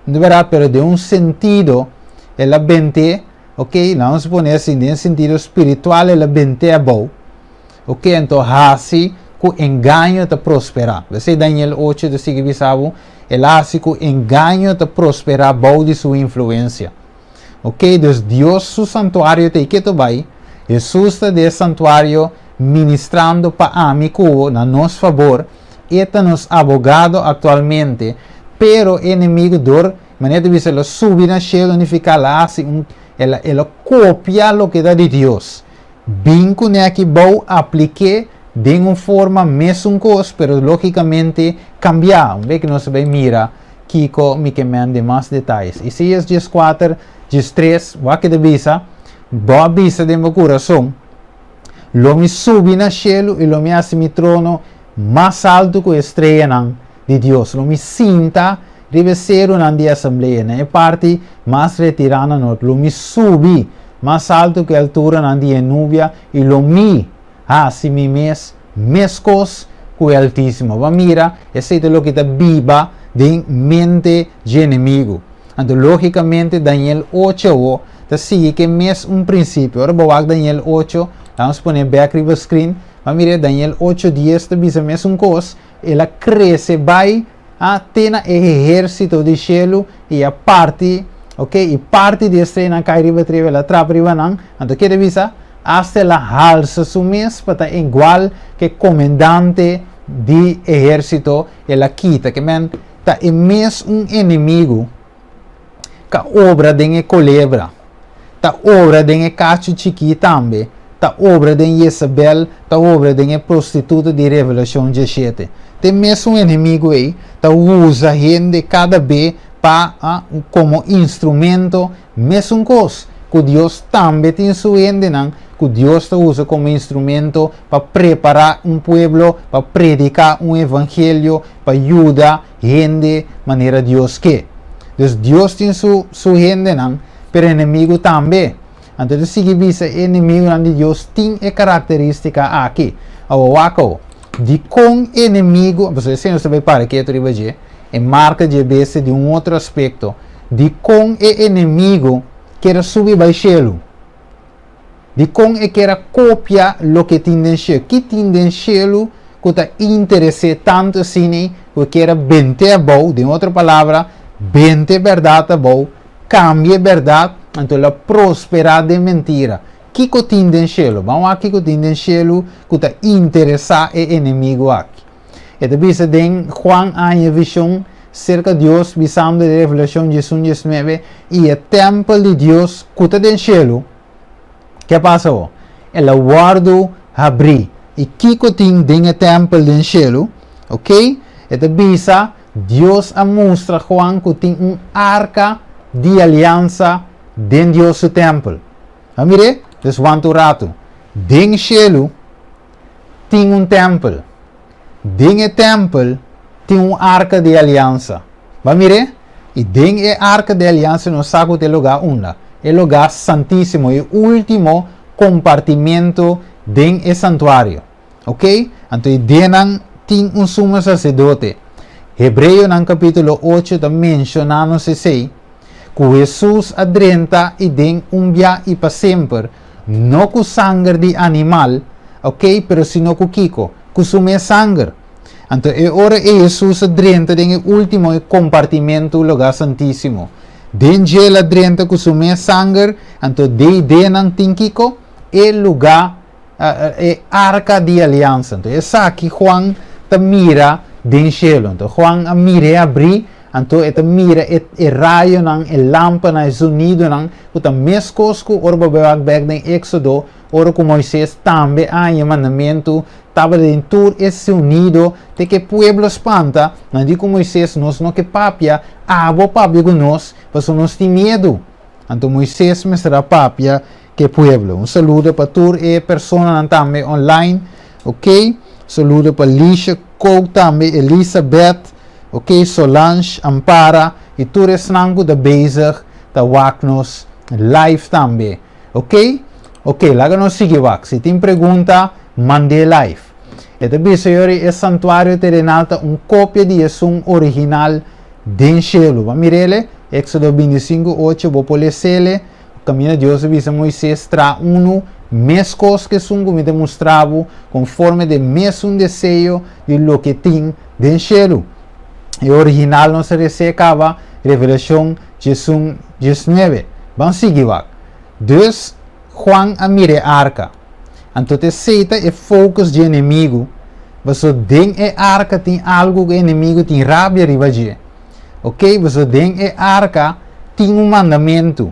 No ta bèrdat, pero den un sentido el a bent'é, ok, laga nos pone así, den sentido spiritual el a bent'é abou. Ok, anto hasi ku engaño ta prosperá. P'esei Daniel ocho ta sigui bisa bo, El a hasi ku engaño ta prosperá bou di su influensia. Ok, dus Dios su santuario ta ei ketu bai, Hesus ta den e santuario ministrando pa ami ku bo na nos fabor, E ta nos abogado aktualmente, pero e enemigu dor, manera ta bisa, el a subi na shelu, nifiká el a hasi un, el a, el a kopia loke ta di Dios. Bin kuné aki bou aplik'é den un forma mesun kos pero lógikamente kambiá. Un bek nos ta bai mira kiko mi ke men den mas detayes. Isaías dieskuater, diestres, wak e ta bisa, Bo a bisa den bo kurason, Lo mi subi na shelu i lo mi hasi mi trono mas altu ku e streanan di Dios. Lo mi sinta riba e serunan di asamblea, na e parti mas retirá na nort. Lo mi subi mas altu ku e alturanan di e nubia, i lo mi hasi mi mes meskos ku e Altísimo. Bo a mira, esei ta loke ta biba den mente dje enemigu. Anto, lógikamente, Daniel ocho ta sigui ku e mes un prinsipio. Ora bo wak Daniel ocho, laga nos pone bèk riba screen, bo a mira Daniel ocho dies ta bisa mesun kos, el a krese bai a te na e ehérsito di shelu i a parti, ok, i parti di e streanan kai riba triba, el a trapa riba nan, anto ke ta bisa? Asta el a halsa su mes pa ta igual ku e komendante di ehérsito, el a kita, ke men ta e mes un enemigu ka obra den e kolebra, ta obra den e kachu chikí tambe, ta obra den Yesabel, ta obra den e prostituta di Revelashon dieshete. Te mesun enemigu ei ta usa hende kada be pa komo instrumento, mesun kos ku Dios tambe tin su hendenan ku Dios ta usa komo instrumento pa prepará un pueblo, pa prediká un evangelio, pa yuda hende manera Dios ke. Dus Dios tin su su hendenan, pero enemigu tambe. Anto ta sigui bisa e enemigunan di Dios tin e karakterístika aki. Awor wak awo, dikon enemigu, pasobra esei nos ta bai para ketu riba dje, e marka dje bestia di un otro aspekto, dikon e enemigu kier a subi bai shelu? Dikon e kier a kopia loke tin den shelu? Ki tin den shelu ku ta interes'é tantu asina ku e kier a bent'é abou, den otro palabra, bente e bèrdat abou, kambia e bèrdat, anto lo a prosperá den mentira? Kiko tin den shelu? Ban wak kiko tin den shelu ku ta interesá e enemigu aki. E ta bisa den Juan a haña vishon serka Dios bisando den Revelashon diesun diesnuebe, I e tèmpel di Dios ku ta den shelu, ke pasa awor? El a wòrdu habrí. I kiko tin den e tèmpel den shelu? Ok, e ta bisa, Dios a mustra Juan ku tin un arka di aliansa den Dios su tèmpel. A mir'é? Dus wanta un ratu. Den shelu tin un tèmpel. Den e tèmpel tin un arka di aliansa. Bo a mir'é? I den e arka di aliansa nos sa ku ta e lugá unda? E lugá santísimo, e último kompartimentu den e santuario. Oké? Anto i den nan tin un sumo saserdote. Hebreonan kapítulo ocho ta menshoná nos esei, ku Hesus a drenta i den un bia i pa semper, no ku sanger di animal, oké, pero sino ku kiko? Ku su mes sanger. Anto e ora ei Hesus a drenta den e último e kompartimentu, Lugá Santísimo. Den dje el a drenta ku su mes sanger, anto dei denan tin kiko? E lugá, e arka di aliansa. Anto esaki Juan ta mira den shelu. Anto Juan a mira e abrí, anto e ta mira e e rayonan, e lampanan, e zonidonan, ku ta meskos ku ora bo bai wak bèk den Éksodo, ora ku Moises tambe a haña e mandamentu, tabata den tur e zonido, te ku e pueblo spanta, nan di ku Moises, Nos no ke papia, abo papia ku nos, pasobra nos tin miedu. Anto Moises mester a papia ku e pueblo. Un saludo pa tur e personanan tambe online, ok. Saludo pa Lisha Kook tambe, Elisabeth, ok, Solange, Ampara i tur esnan ku ta bezig ta wak nos live tambe. Ok, ok, laga nos sigui wak. Si tin pregunta, mand'é live. E ta bisa yori e santuario terenal ta un kopia di esun original den shelu. Bo a mir'ele? Éxodo bintisinku, ocho, bo por les'ele. Kaminda Dios a bisa Moises, Traha unu meskos ku esun ku mi ta mustra bo, konforme den mesun deseo di loke tin den shelu. E original nos a resé kaba, Revelashon diesun, diesnuebe. Ban sigui wak. Dus, Juan a mira e arka. Anto ta esei ta e focus dje enemigu, pasobra den e arka tin algu ku e enemigu tin rabia riba dje. Ok, pasobra den e arka tin un mandamentu.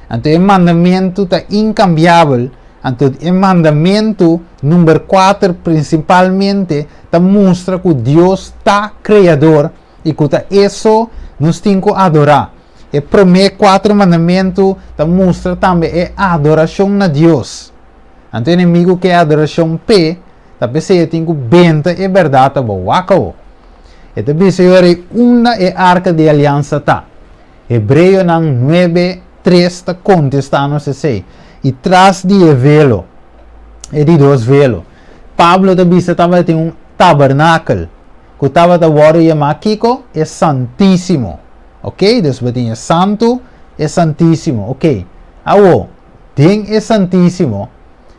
Anto e mandamentu ta inkambiabel. Anto e mandamentu number kuater prinsipalmente ta mustra ku Dios ta Kreador i ku ta E so nos tin ku adorá. E promé kuater mandamentu ta mustra tambe e adorashon na Dios. Anto enemigu ke adorashon p'e, ta p'esei e tin ku benta e bèrdat abou. Wak awor. E ta bisa e ora ei unda e arka di aliansa ta. Hebreonan nuebe, tres ta kontestá nos esei. I tras di e velo, e di dos velo, Pablo ta bisa tabatin un tabernakel ku tabata wòrdu yamá kiko? E Santísimo. Ok, dus bo tin e Santu, e Santísimo. Ok. Awo, den e Santísimo,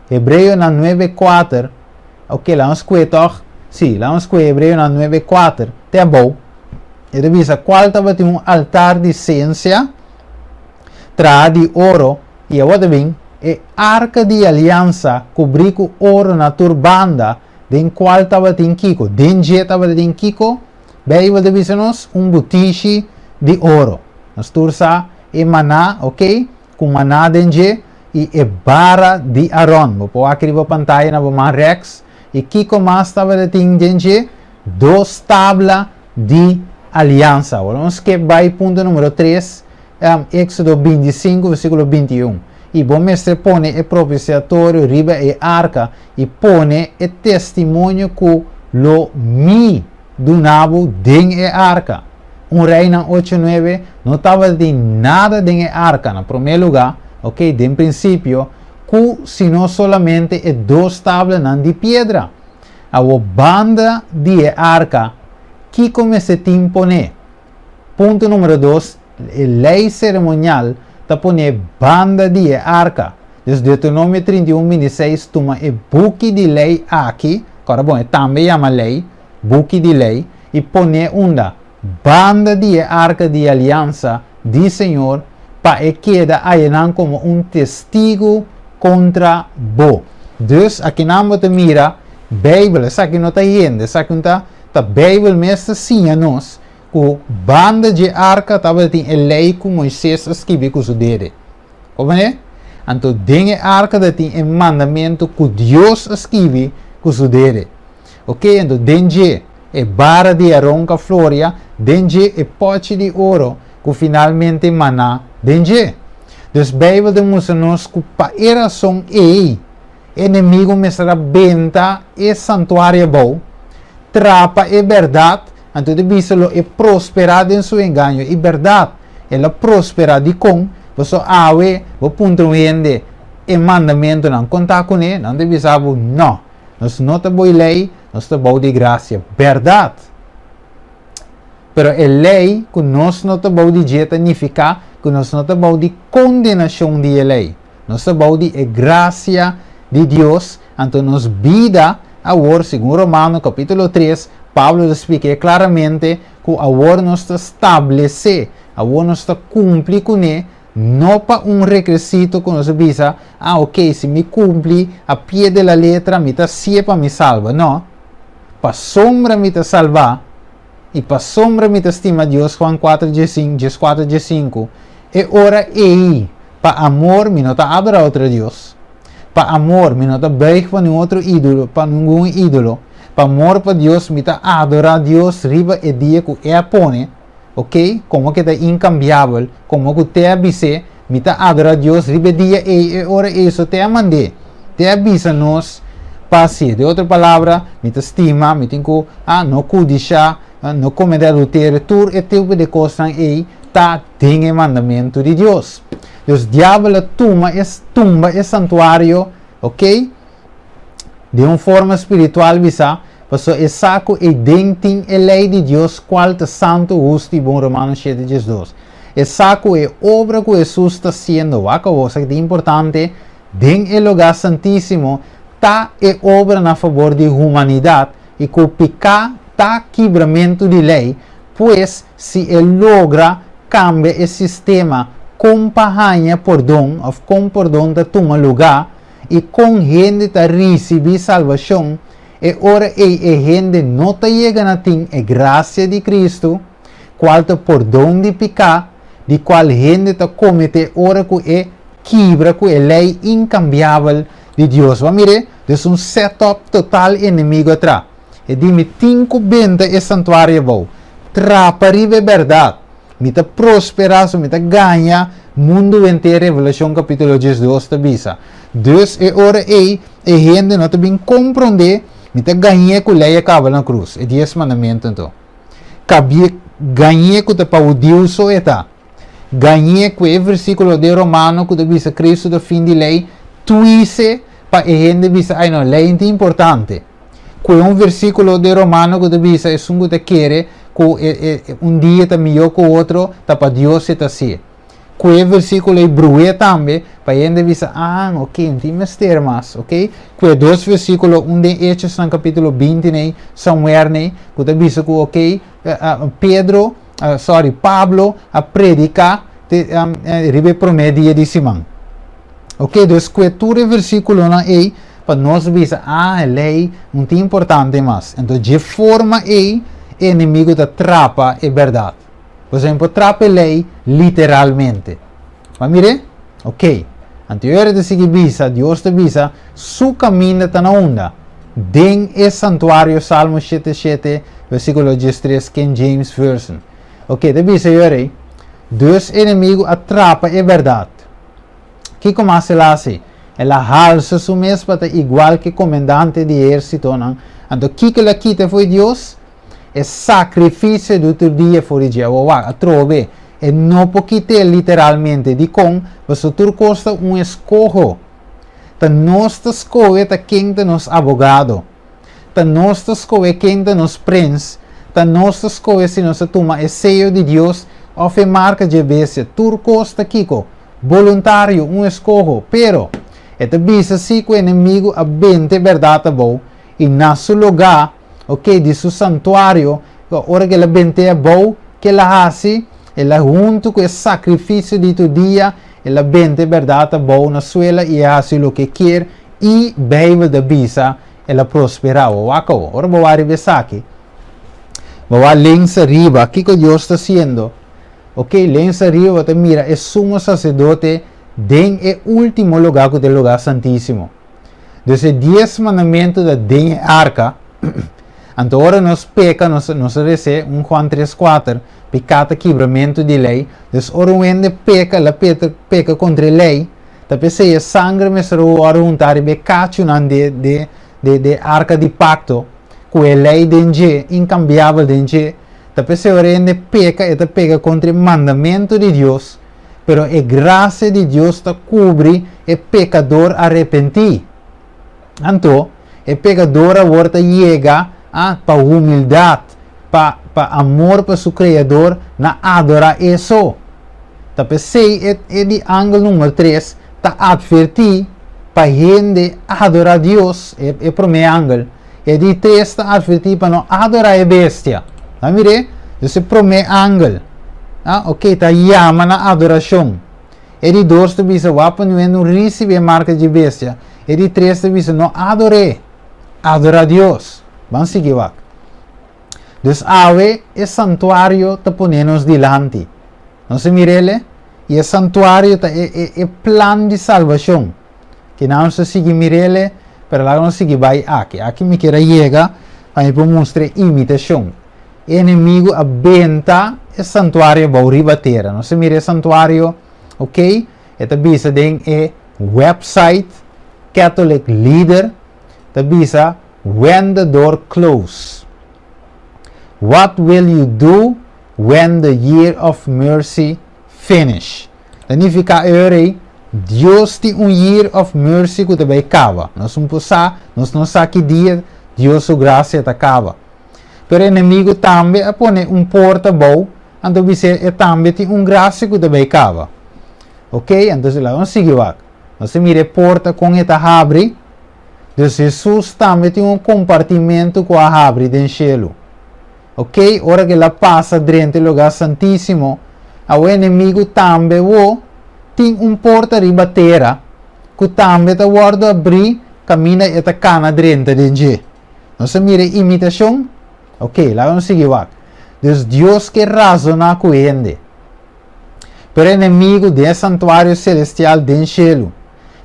Hebreonan 9:4, ok, laga nos kue tòg, sí, laga nos kue Hebreonan 9:4 te abou, e ta bisa, Kual tabatin un altar di sensia traha di oro, i awor ta bin e arka di aliansa kubrí ku oro na tur banda, den kual tabatin kiko? Den dje tabatin kiko? Beibel ta bisa nos, un butishi di oro. Nos tur sa e maná, ok, ku maná den dje, i e bara di Aron. Bo por wak riba pantaya na bo man rèks. I kiko mas tabatin den dje? Dos tabla di aliansa. Awor nos skip bai punto numero tres, Éxodo 25, versíkulo 21. I bo mester pone e propiciatorio riba e arka i pone e testimonio ku lo mi duna bo den e arka. 1 Reinan 8, 9, No tabatin nada den e arka, na promé lugá, ok, den prinsipio, ku sino solamente e dos tablanan di piedra. Awor banda di e arka, kiko mester tin poné? Punto numero dos, e lei seremonial ta poné banda di e arka. Dus Deuteronomio 31, 26 tuma e buki di lei aki, kòrda bon, e tambe yama lei, buki di lei, i poné unda? Banda di e arka di aliansa di Señor, pa e keda ayanan komo un testigu kontra bo. Dus akinan bo ta mira Beibel, esaki no ta hende, esaki un ta ta Beibel mes ta siña nos ku banda dje arka tabatin e lei ku Moises a skibi ku su dede. Komprendé? Anto den e arka ta tin e mandamentu ku Dios a skibi ku su dede. Oke, anto den dje e bara di Aron ka floria, den dje e pòchi di oro ku finalmente maná den dje. Dus Beibel ta mustra nos ku pa e rason ei, e enemigu mester a benta e santuario abou, trapa e bèrdat, anto e ta bisa lo e prosperá den su engaño. I bèrdat, el a prosperá. Dikon? Pasobra awe bo puntra un hende e mandamentunan kontá kuné, nan ta bisa bo, Nò, nos no ta bou e lei, nos ta bou di grasia. Bèrdat! Pero e lei ku nos no ta bou di dje ta nifiká ku nos no ta bou di kondenashon di e lei. Nos ta bou di e grasia di Dios, anto nos bida awor, segun Romano kapítulo 3, Pablo ta splik'é klaramente ku awor nos ta stablesé, awor nos ta kumpli kuné, no pa un rekresito ku nos a bisa, ah ok, si mi kumpli a pie de la letra mi ta hasié pa mi salba. No, pasobra mi ta salbá i pasobra mi ta stima Dios, Juan 4 14 15, e ora ei pa amor mi no ta adorá otro dios, pa amor mi no ta buig pa ningun otro ídolo, pa ningun ídolo, pa amor pa Dios mi ta adorá Dios riba e dia ku E a pone, ok, komo ku e ta inkambiabel, komo ku te a bis'é, mi ta adorá Dios riba e dia ei, e ora ei, so te a mand'é, te a bisa nos pa hasié. Den otro palabra, mi ta stima, mi tin ku, ah, no kudishá, no kometé adulterio, tur e tipo di kosnan ei ta den e mandamentu di Dios. Dus diabel a tuma e tumba e santuario, ok, den un forma spiritual bisa, pasobra e sa ku ei den tin e lei di Dios kual ta santu, hustu i bon, Romanos shete 12. E sa ku e obra ku Hesus ta hasiendo, wak awor, esaki ta importante, den e lugá santísimo ta e obra na fabor di humanidat i ku piká ta kibramentu di lei, pues si e logra kambia e sistema kon pa haña pordon òf kon pordon ta tuma lugá i kon hende ta risibí salbashon, e ora ei e hende no ta yega na tin e grasia di Kristu, kual ta pordon di piká, di kual hende ta kometé ora ku e kibra ku e lei inkambiabel di Dios. Bo a mir'é? Dus un setup total enemigo a tra. E di, Mi tin ku benta e santuario abou. Trapa riba e bèrdat. Mi ta prosperá, so mi ta gaña mundu henter, Revelashon kapítulo 12 ta bisa. Dus e ora ei e hende no ta bin komprondé, mi ta gañ'é ku lei a kaba na krus, e dies mandamentu anto. Kabié gañ'é ku ta pa hudiu so e ta. Gañ'é ku e versíkulo den Romano ku ta bisa Kristu ta fin di lei, tuise pa e hende bisa, ai no, lei ta importante. Ku e un versíkulo den Romano ku ta bisa esun ku ta kere ku e, e, un dia ta mihó ku otro, ta pa Dios e ta hasié. Ku e versíkulo ei bru'é tambe pa hende bisa, Ah, ok, no tin mester mas, ok. Ku e dos versíkulo, un den Hechosnan kapítulo 20 nei, somewhere nei, ku ta bisa ku, ok, Pedro, sorry, Pablo a prediká te riba e promé dia di siman. Ok, dus ku e tur e versíkulonan ei pa nos bisa, ah, e lei no tin importante mas. Enton dje forma ei e enemigu ta trapa e bèrdat. Pasobra e por trapa e lei literalmente. Bo a mir'é? Ok. Anto e ora ta sigui bisa, Dios ta bisa, Su kaminda ta na unda? Den e santuario Salmo 77, versíkulo 13, King James Version. Ok, ta bisa e ora ei, Dus enemigu a trapa e bèrdat. Kiko mas el a hasi? El a halsa su mes pa ta igual ku e komendante di ehérsitonan. Anto kiko el a kita fo'i Dios? E sakrifisio di tur dia for di dje. Awor wak, atrobe, e no por kit'é literalmente. Dikon? Pasobra tur kos ta un eskoho. Ta nos ta skohe ta ken ta nos abogado. Ta nos ta skohe ken ta nos prens. Ta nos ta skohe si nos ta tuma e seyo di Dios òf e marka dje bestia. Tur kos ta kiko? Boluntario, un eskoho. Pero, e ta bisa si ku enemigu a benta e bèrdat abou i na su lugá, ok, di su santuario, ora ku el a bent'é abou, ke el a hasi? El a huntu ku e sakrifisio di tur dia, el a benta e bèrdat abou na suela i a hasi loke e kier, i Beibel ta bisa, el a prosperá. Bo wak awor, ora bo wak riba esaki, bo wak lens ariba, kiko Dios ta hasiendo? Ok, lens ariba bo ta mira e sumo saserdote den e último lugá ku ta e lugá santísimo. Dus e dies mandamentu ta den e arka. Anto ora nos peka, nos nos a res'é, un Juan tres kuater, piká ta kibramentu di lei. Dus ora un hende peka, el a peka kontra e lei, ta p'esei e sangre mester a wòrdu huntá riba e kachunan di di di di e arka di pakto, ku e lei den dje, inkambiabel den dje. Ta p'esei ora e hende peka, e ta peka kontra e mandamentu di Dios. Pero e grasia di Dios ta kubri e pekador arepentí. Anto, e pekador awor ta yega a pa humildat, pa pa amor pa su Kreador, na adorá E so. Ta p'esei e e di angel number tres ta atvertí pa hende adorá Dios, e e promé angel. E di tres ta atvertí pa no adorá e bestia. Ta mir'é? Dus e promé angel, ah, ok, ta yama na adorashon. E di dos ta bisa, Wak pa nué no risibí e marka dje bestia. E di tres ta bisa, No ador'é, adorá Dios. Ban sigui wak. Dus awe e santuario ta pone nos dilanti. Nos a mir'el? I e santuario ta e, e, e plan di salbashon. Kinan nos ta sigui mir'el, pero laga nos sigui bai aki. Aki mi kier a yega pa mi por mustra e imitashon. E enemigu a benta e santuario abou riba tera. Nos a mira e santuario, ok? E ta bisa den e website Catholic Leader, ta bisa When the door close. What will you do when the year of mercy finish? Ta nifiká e ora ei, Dios tin un year of mercy ku ta bai kaba. Nos no por sa, nos no sa ki dia Dios su grasia ta kaba. Pero enemigu tambe a pone un porta abou, anto bis'é e tambe tin un grasia ku ta bai kaba. Ok, anto laga nos sigui wak. Nos a mira e porta kon e ta habri. Dus Hesus tambe tin un kompartimentu ku a habri den shelu. Ok, ora ku el a pasa drenta e lugá santísimo, awor enemigu tambe wo tin un porta riba tera ku tambe ta wòrdu abrí kaminda e ta kana drenta den dje. Nos a mira e imitashon? Ok, laga nos sigui wak. Dus Dios ke razoná ku hende. Pero enemigu den e santuario selestial den shelu.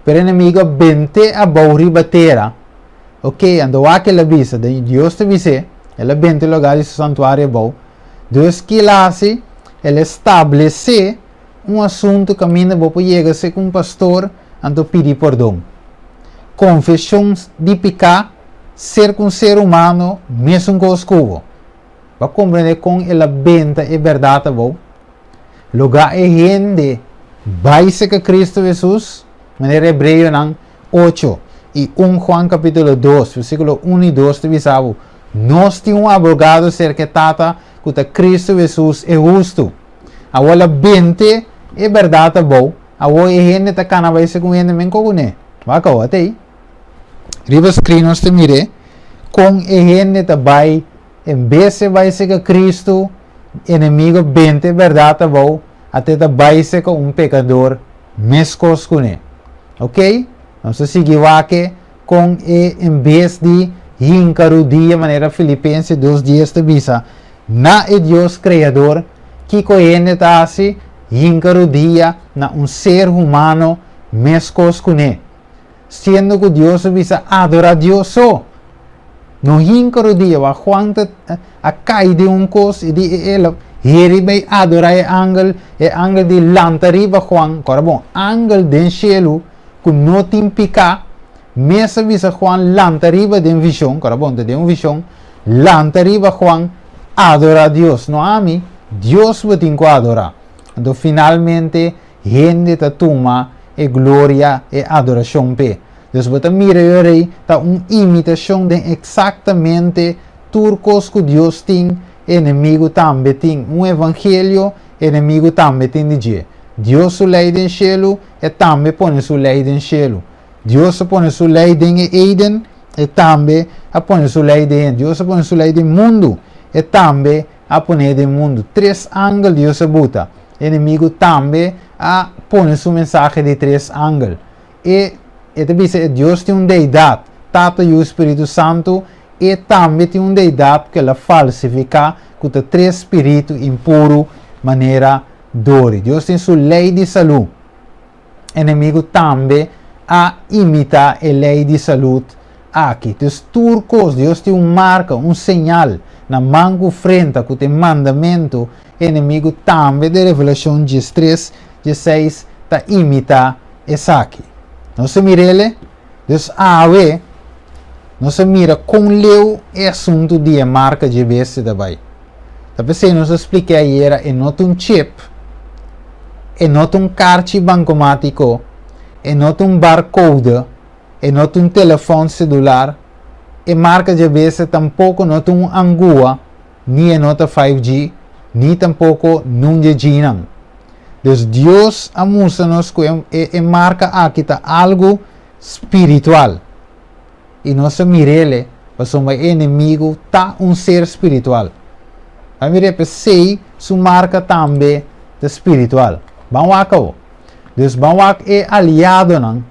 Pero enemigu a bent'é abou riba tera. Ok, anto wak el a bisa, den Dios ta bis'é, el a benta e lugá di su santuario abou. Dus ki el a hasi? El a establesé un asuntu kaminda bo por yega serka un pastor anto pidi pordon. Konfeshon di piká serka un ser humano mesun kos ku bo. Bo a komprendé kon el a benta e bèrdat abou? Lugá e hende bai serka Kristu Hesus, manera Hebreonan 8 i 1 Juan kapítulo 2, versíkulo 1 i 2 ta bisa bo, Nos tin un abogado serka e Tata, ku ta Kristu Hesus e hustu. Awor el a bente e bèrdat abou, awor e hende ta kana bai segun hende men kokuné. Wak awor, ata ei. Riba screen nos ta mir'é kon e hende ta bai en bes e bai seka Cristo, enemigo benta e bèrdat abou, ata e ta bai seka un pekador meskos kuné. Ok, nos ta sigui wak e kon e en bes di hinka rudia manera Filipense 2:10 ta bisa na e Dios Kreador, kiko e hende ta hasi? Hinka rudia na un ser humano meskos kuné. Siendo ku Dios a bisa adorá Dios so. No hinka rudia, wak Juan ta a kai den un kos i di e el a heri bai adorá e angel, e angel di lanta riba Juan, kòrda bon, angel den shelu ku no tin piká, mes a bisa Juan lanta riba den vishon, kòrda bon, ta den un vishon, lanta riba Juan, adorá Dios, no ami, Dios bo tin ku adorá. Anto finalmente Hende ta tuma e gloria, e adorashon p'e. Dus bo ta mira e rei ta un imitashon den eksaktamente tur kos ku Dios tin, e enemigu tambe tin. Un evangelio, e enemigu tambe tin di dje. Dios su lei den shelu, e tambe pone su lei den shelu. Dios a pone su lei den e Eden, e tambe a pone su lei den e. Dios a pone su lei den mundu, e tambe a pon'é den mundu. Tres angel Dios a buta. E enemigu tambe a pone su mensahe di tres angel. E e ta bisa e Dios tin un deidat, Tata, Yu, Spiritu Santu, e tambe tin un deidat ku el a falsifiká ku ta tres spiritu impuru manera dori. Dios tin su lei di salú. Enemigu tambe a imitá e lei di salud aki. Dus tur kos, Dios tin un marka, un señal na man ku frenta ku ta e mandamentu, enemigu tambe den Revelashon 13, 16 ta imitá esaki. Nos a mir'el? Dus awe nos a mira kon leu e asuntu di e marka dje bestia ta bai. Ta p'esei nos a splik'é ayera e no ta un chip, e no ta un karchi bankomátiko, e no ta un barkode, e no ta un telefòn selular, e marka dje bestia tampoko no ta un angua, ni e no ta 5G, ni tampoko nun dje Gnan. Dus Dios a mustra nos ku e e marka aki ta algu spiritual. I nos a mir'ele pasobra e enemigu ta un ser spiritual. Ban mir'é p'esei su marka tambe ta spiritual. Ban wak awo. Dus ban wak e aliadonan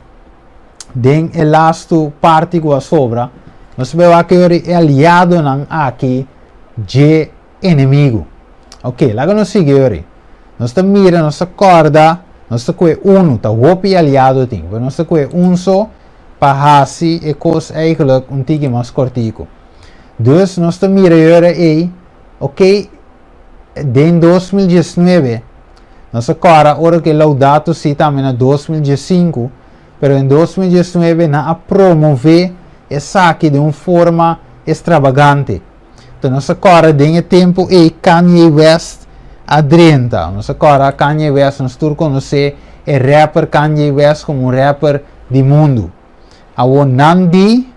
den e lastu parti ku a sobra. Nos ta bai wak e aliadonan aki dje enemigu. Ok, laga nos sigui ori. Nos ta mira, nos ta kòrda, nos ta kue unu, ta hopi aliado tin, pero nos ta kue un so pa hasi e kos eigenlijk un tiki mas kòrtiku. Dus nos ta mira e ora ei, ok, den 2019, nos ta kòrda ora ku e Laudato Si tambe na 2015, pero den 2019 nan a promové esaki den un forma estrabagante. Enton nos a kòrda den e tempu ei Kanye West a drenta. Nos a kòrda Kanye West, nos tur konosé e rapper Kanye West komo un rapper di mundu. Awor nan di,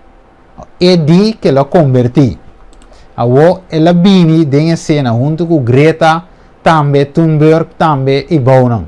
e di ke lo a kombertí. Awor el a bini den esena huntu ku Greta tambe, Thunberg tambe i bounan.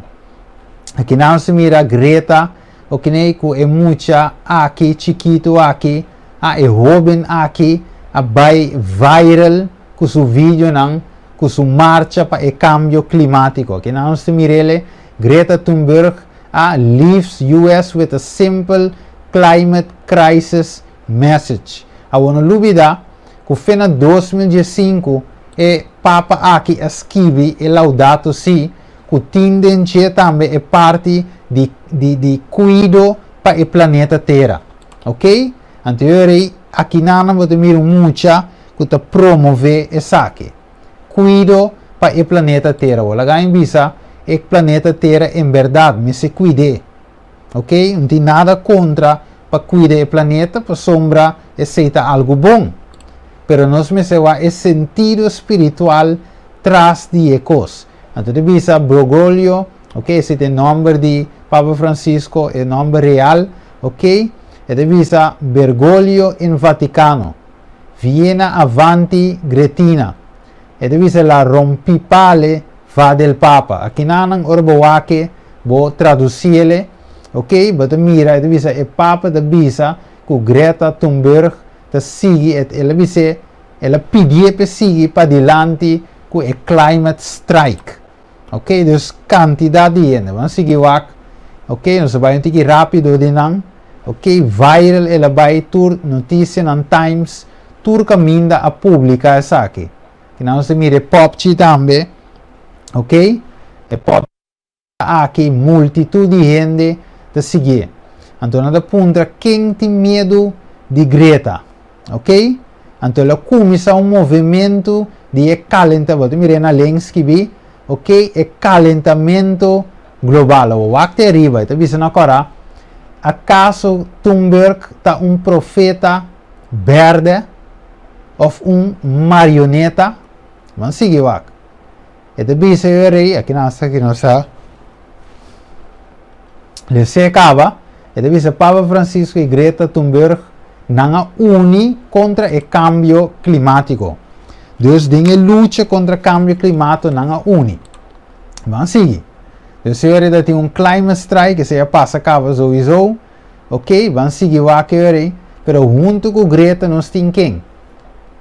Akinan nos ta mira Greta okinei ku e mucha aki chikitu aki A E hóben aki a bai viral ku su videonan ku su marcha pa e kambio klimátiko. Aki nan nos ta mir'el, Greta Thunberg a leaves US with a simple climate crisis message. Awor no lubida ku fe na 2015 e papa aki a skibi e Laudato Si ku tin den dje tambe e parti di di di kuido pa e planeta Tera. Ok? Anto e ora ei akinana bo ta mira un mucha ku ta promové esaki. Kuido pa e planeta Tera. Bo laga mi bisa e planeta Tera en bèrdat mester kuid'é. Ok? No tin nada kontra pa kuida e planeta pasobra esei ta algu bon. Pero nos mester wak e sentido spiritual tras di e kos. Anto ta bisa Brogolio, ok, esei ta e nòmber di Papa Francisco, e nòmber real. Ok, e ta bisa Bergoglio in Vaticano, Viena avanti Gretina. E ta bisa la rompipale Va del Papa. Akinanan ora bo wak e, bo tradusiele, ok, bo ta mira e ta bisa e Papa ta bisa ku Greta Thunberg ta sigui et el a bis'é, el a pidié p'e sigui padilanti ku e climate strike. Ok, dus kantidat di hende. Ban sigui wak. Ok, nos a bai un tiki rápido den nan. Ok, viral el a bai tur notisianan Times, tur kaminda a publiká esaki. Kinan nos ta mira e popchi tambe. Ok, e popchi aki multitut di hende ta siguié. Anto nan ta puntra ken tin miedu di Greta. Ok, anto el a kuminsá un movementu di e kalenta, bo ta mira e na links skibí, ok, e kalentamentu global. Awor wak te ariba, e ta bisa na kòrá, Akaso Thunberg ta un profeta bèrdè òf un marioneta? Ban sigui wak. E ta bisa e rei, aki nan sa ki nos sa les'é kaba, e ta bisa Papa Francisco i Greta Thunberg nan a uni kontra e kambio klimátiko. Dus den e lucha kontra kambio klimato nan a uni. Ban sigui. Dus e ora ta tin un climate strike, esei a pasa kaba souiso. Ok, ban sigui wak e ora ei. Pero huntu ku Greta nos tin ken?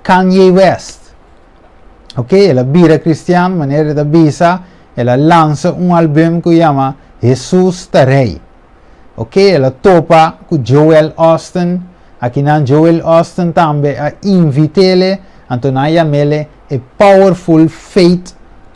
Kanye West. Ok, el a bira cristian, manera e ta bisa, el a lansa un album ku yama Hesus ta Rei. Ok, el a topa ku Joel Osteen, akinan Joel Osteen tambe a invit'ele, anto nan a yam'ele e Powerful Faith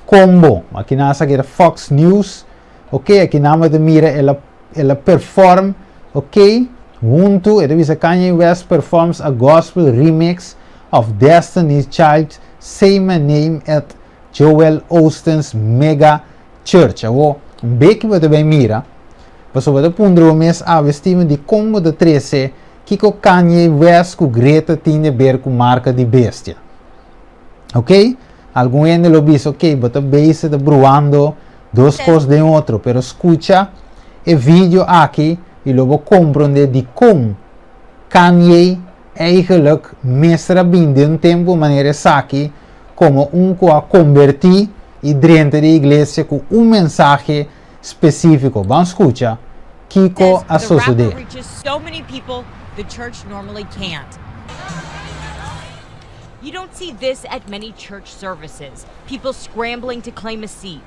Combo. Akinan esaki ta Fox News. Ok, akinan bo ta mira el a el a perform, ok, huntu, e ta bisa Kanye West performs a gospel remix of Destiny's Child Say My Name at Joel Osteen's Mega Church. Awo, un beki bo ta bai mira, pasobra bo ta puntra bo mes awe Steven dikon bo ta trese kiko Kanye West ku Greta tin de ber ku marka di bestia. Ok? Algun hende lo bisa, ok, bo ta bezig ta bruando dos kos den otro, pero skucha e video aki i lo bo komprondé dikon Kanye eigenlijk mester a bin den un tempu manera esaki komo un ku a kombertí i drenta den iglesia ku un mensahe spesífiko. Ban skucha kiko a sosodé. You don't see this at many church services people scrambling to claim a seat.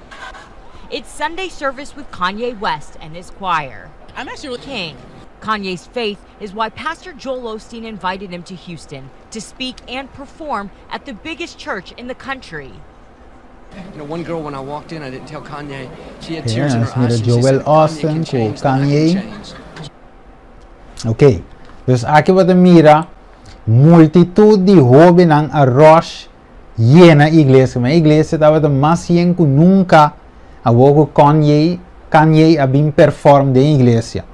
It's Sunday service with Kanye West and his choir. I'm actually king. Kanye's faith is why Pastor Joel Osteen invited him to Houston to speak and perform at the biggest church in the country. You know, one girl when I walked in, I didn't tell Kanye. She had tears in her mira eyes. She Joel said, "If Kanye Osteen can ku change, then I can Kanye. change." Ok, dus aki bo ta mira multitut di hóbennan a rush yena iglesia. Ma iglesia tabata mas yen ku nunka awor ku Kanye, Kanye a bin perform den iglesia.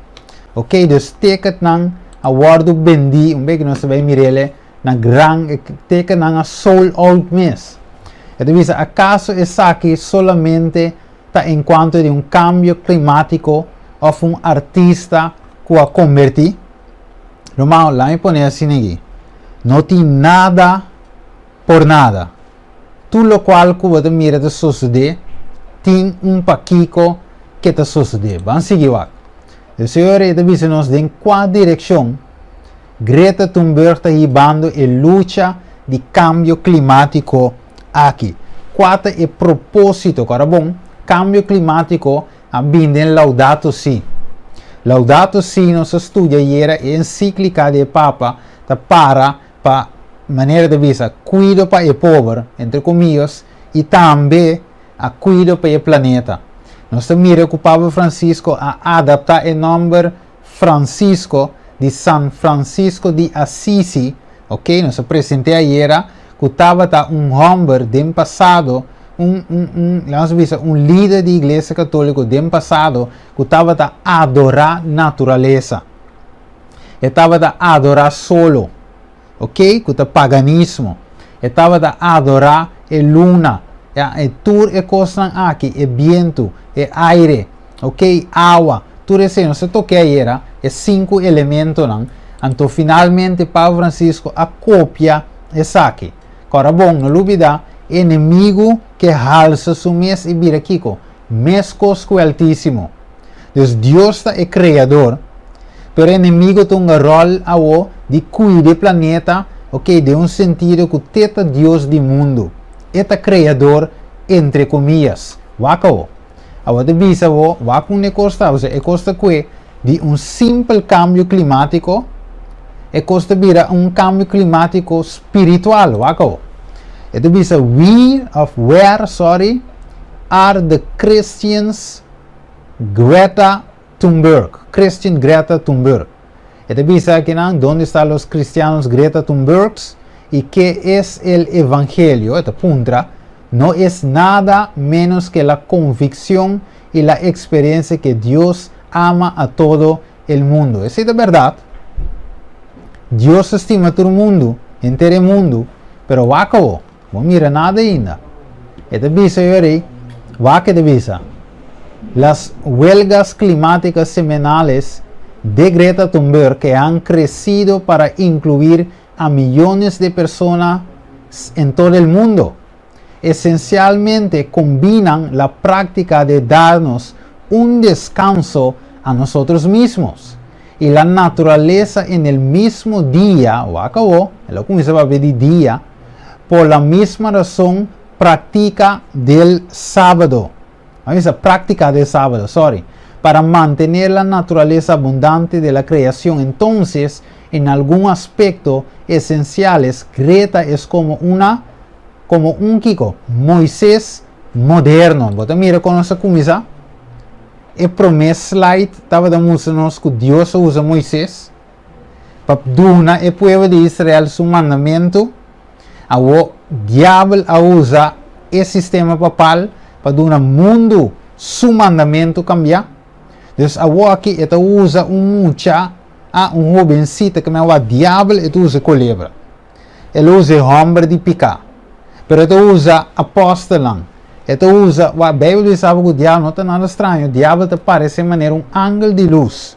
Ok, dus ticketnan a wòrdu bendí, un bek nos ta bai mir'el na gran, e ticketnan a sold out mes. E ta bisa, akaso esaki solamente ta enkuanto di un kambio klimátiko òf un artista ku a kombertí? Ruman, laat mi pone asina aki, no tin nada por nada. Tur lokual ku bo ta mira ta sosodé, tin un pakiko ke ta sosodé. Ban sigui wak. E Señor ei ta bisa nos den kua direkshon Greta Thunberg ta hibando e lucha di kambio klimátiko aki. Kua ta e propósito? Kòrda bon, kambio klimátiko a bin den Laudato Si. Laudato Si nos a studia ayera e ensíklika di e Papa ta para pa, manera ta bisa, kuido pa e pober, entre komillas, i tambe a kuido pa e planeta. Nos ta mira ku Papa Francisco a adaptá e nòmber Francisco di San Francisco di Assisi, ok, nos a present'é ayera, ku tabata un hòmber den pasado, un, un, un, laga nos bisa, un lider di Iglesia Katóliko den pasado ku tabata adorá naturalesa. E tabata adorá solo, ok, ku ta paganismo. E tabata adorá e luna, ya, e tur e kosnan aki, e bientu, e aire, ok, awa, tur esei. Nos a toke ayera e sinku elementonan. Anto finalmente Papa Francisco a kopia esaki. Kòrda bon, no lubidá, Enemigu ke halsa su mes i bira kiko? Meskos ku e Altísimo. Dus Dios ta e Kreador, pero e enemigu ta hunga ròl awo di kuida e planeta, ok, den un sentido ku te ta Dios di mundu. E ta Kreador entre komiyas. Wak awo. Awo ta bisa bo, wak un e kos ta, osea e kos ta kue di un simpel kambio klimátiko, e kos ta bira un kambio klimátiko spiritual. Wak awo. E ta bisa we of where, sorry, are the Christians Greta Thunberg, Christian Greta Thunberg. E ta bisa akinan, Donde está los cristianos Greta Thunbergs y qué es el evangelio? E ta puntra, No es nada menos que la convicción y la experiencia que Dios ama a todo el mundo. Esei ta berdad. Dios ta stima tur mundu, henter e mundu, pero wak awo, bo mira nada ainda. E ta bisa yori, wak e ta bisa, Las huelgas climáticas semanales de Greta Thunberg que han crecido para incluir a millones de personas en todo el mundo, esencialmente combinan la práctica de darnos un descanso a nosotros mismos y la naturaleza en el mismo día, wak awo, el a cuminsa papia di dia, por la misma razón practica del sábado. A bisa práctica del sábado, sorry. Para mantener la naturaleza abundante de la creación. Entonces, en algún aspecto esenciales, Greta es como una, como un kiko, Moisés moderno. Bo ta mira kon nos a kuminsá? E promé slide tabata mustra nos ku Dios a usa Moisés pa duna e pueblo di Israel su mandamentu. Awor diabel a usa e sistema papal pa duna mundu su mandamentu kambiá. Dus awor aki e ta usa un mucha, a un hobensita ke men wak diabel e ta usa kolebra. El a usa e hòmber di piká. Pero e ta usa apòstelnan. E ta usa, wak Beibel bisa bo ku diabel no ta nada straño, diabel ta paresé manera un angel di lus.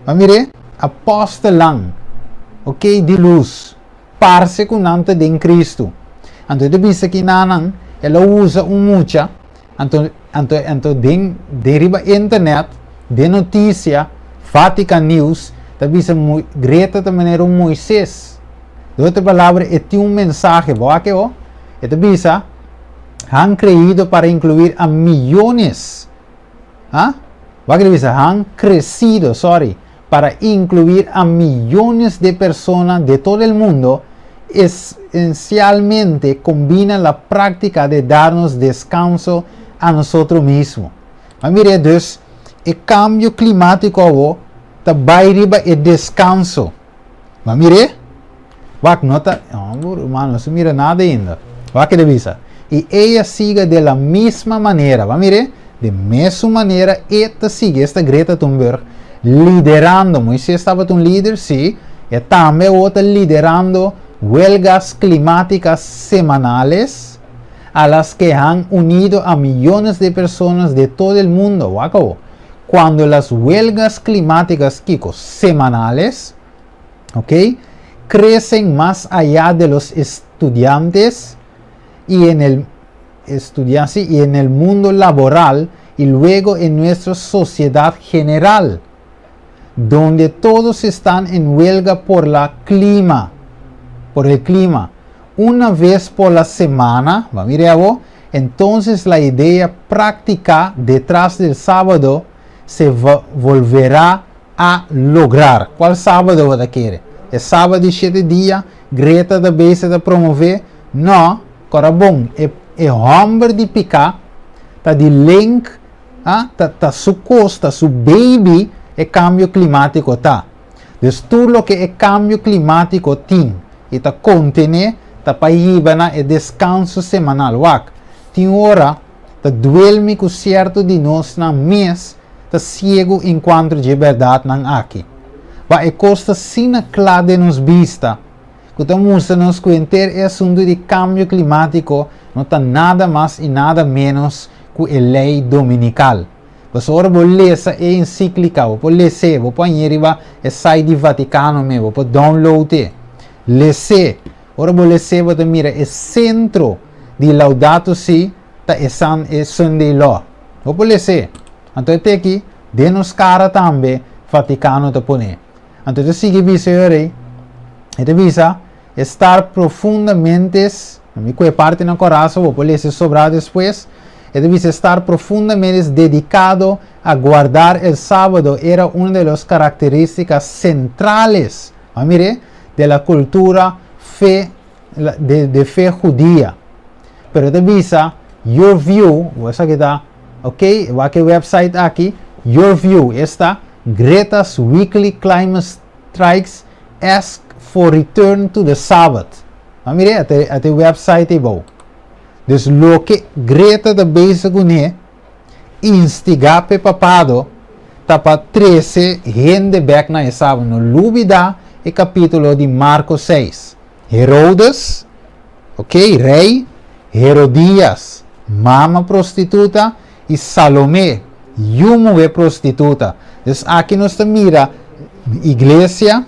Bo a mir'é? Apòstelnan, ok, di lus. Parse ku nan ta den Kristu. Anto e ta bisa ki nanan el a usa un mucha, anto anto anto den den riba internet, den notisia, Vatican News, ta bisa Greta ta manera un Moises. De otro palabra e tin un mensahe, bo a ke ho? E ta bisa, Han creído para incluir a millones. Ha? Bo a ke ta bisa, Han crecido, sorry, para incluir a millones de persona de todo el mundo, esencialmente combina la práctica de darnos descanso a nosotros mismo. Ma mira dus, e cambio climático awo ta bai riba e descanso. Ma mire, wak no ta, ruman, no se mira nada ainda. Wak e ta bisa. Y ella siga de la misma manera. Ba mire, de mesun manera e ta sigui, esta Greta Thunberg, liderando. Moisés tabata un lider, sí. E tambe awor ta liderando huelgas climáticas semanales a las que han unido a millones de personas de todo el mundo. Wak awor. Cuando las huelgas climáticas, kiko? Semanales, ok, crecen más allá de los estudiantes y en el estudiantes y en el mundo laboral y luego en nuestra sociedad general, donde todos están en huelga por la clima, por el clima, una vez por la semana, va mire abo, entonces la idea práctica detrás del sábado se volverá a lograr. Cual sábado bo ta kere? E sábado di shete dia Greta ta bezig ta promove? No, kora bon, e e homber di piká ta di link, ah, ta ta su kos, ta su baby e kambio klimátiko ta. Dus tur loke e kambio klimátiko tin i ta kontené ta pa hiba na e deskanso semanal. Wak, tin ora ta duel mi ku sierto di nosnan mes ta siegu enkuanto dje bèrdatnan aki. Wak, e kos ta asina kla den nos bista ku ta mustra nos ku henter e asuntu di kambio klimátiko no ta nada mas i nada ménos ku e lei dominikal. Pasobra ora bo lesa e encíclica, bo por les'é, bo por hañ'é riba e site di Vaticano mes, bo por download e. Les'é. Ora bo les'é bo ta mira e centro di Laudato Si ta e san e Sunday Law. Bo por les'é. Anto e teki den nos kara tambe Vatikano ta pone. Anto e ta sigui bisa e ora ei, e ta bisa, Estar profundamentes, mi ku e parti na koraso, bo por lesa e sobrá despues, e ta bisa estar profundamentes dedicado a guardar el sábado era una de los características centrales, a mir'é, de la cultura fe de de fe hudia. Pero e ta bisa your view, bo esaki ta ok, wak e website aki, your view, esta Greta's weekly climate strikes ask for return to the Sabbath. A mira, ata ata e website ei bou. Dus loke Greta ta bezig kuné, instigá p'e papado, ta pa trese hende bèk na e Sabat. No lubidá e kapítulo di Marko seis. Herodes, ok, rei, Herodías, mama prostituta, i Salomé, yu muhé prostituta. Dus aki nos ta mira iglesia,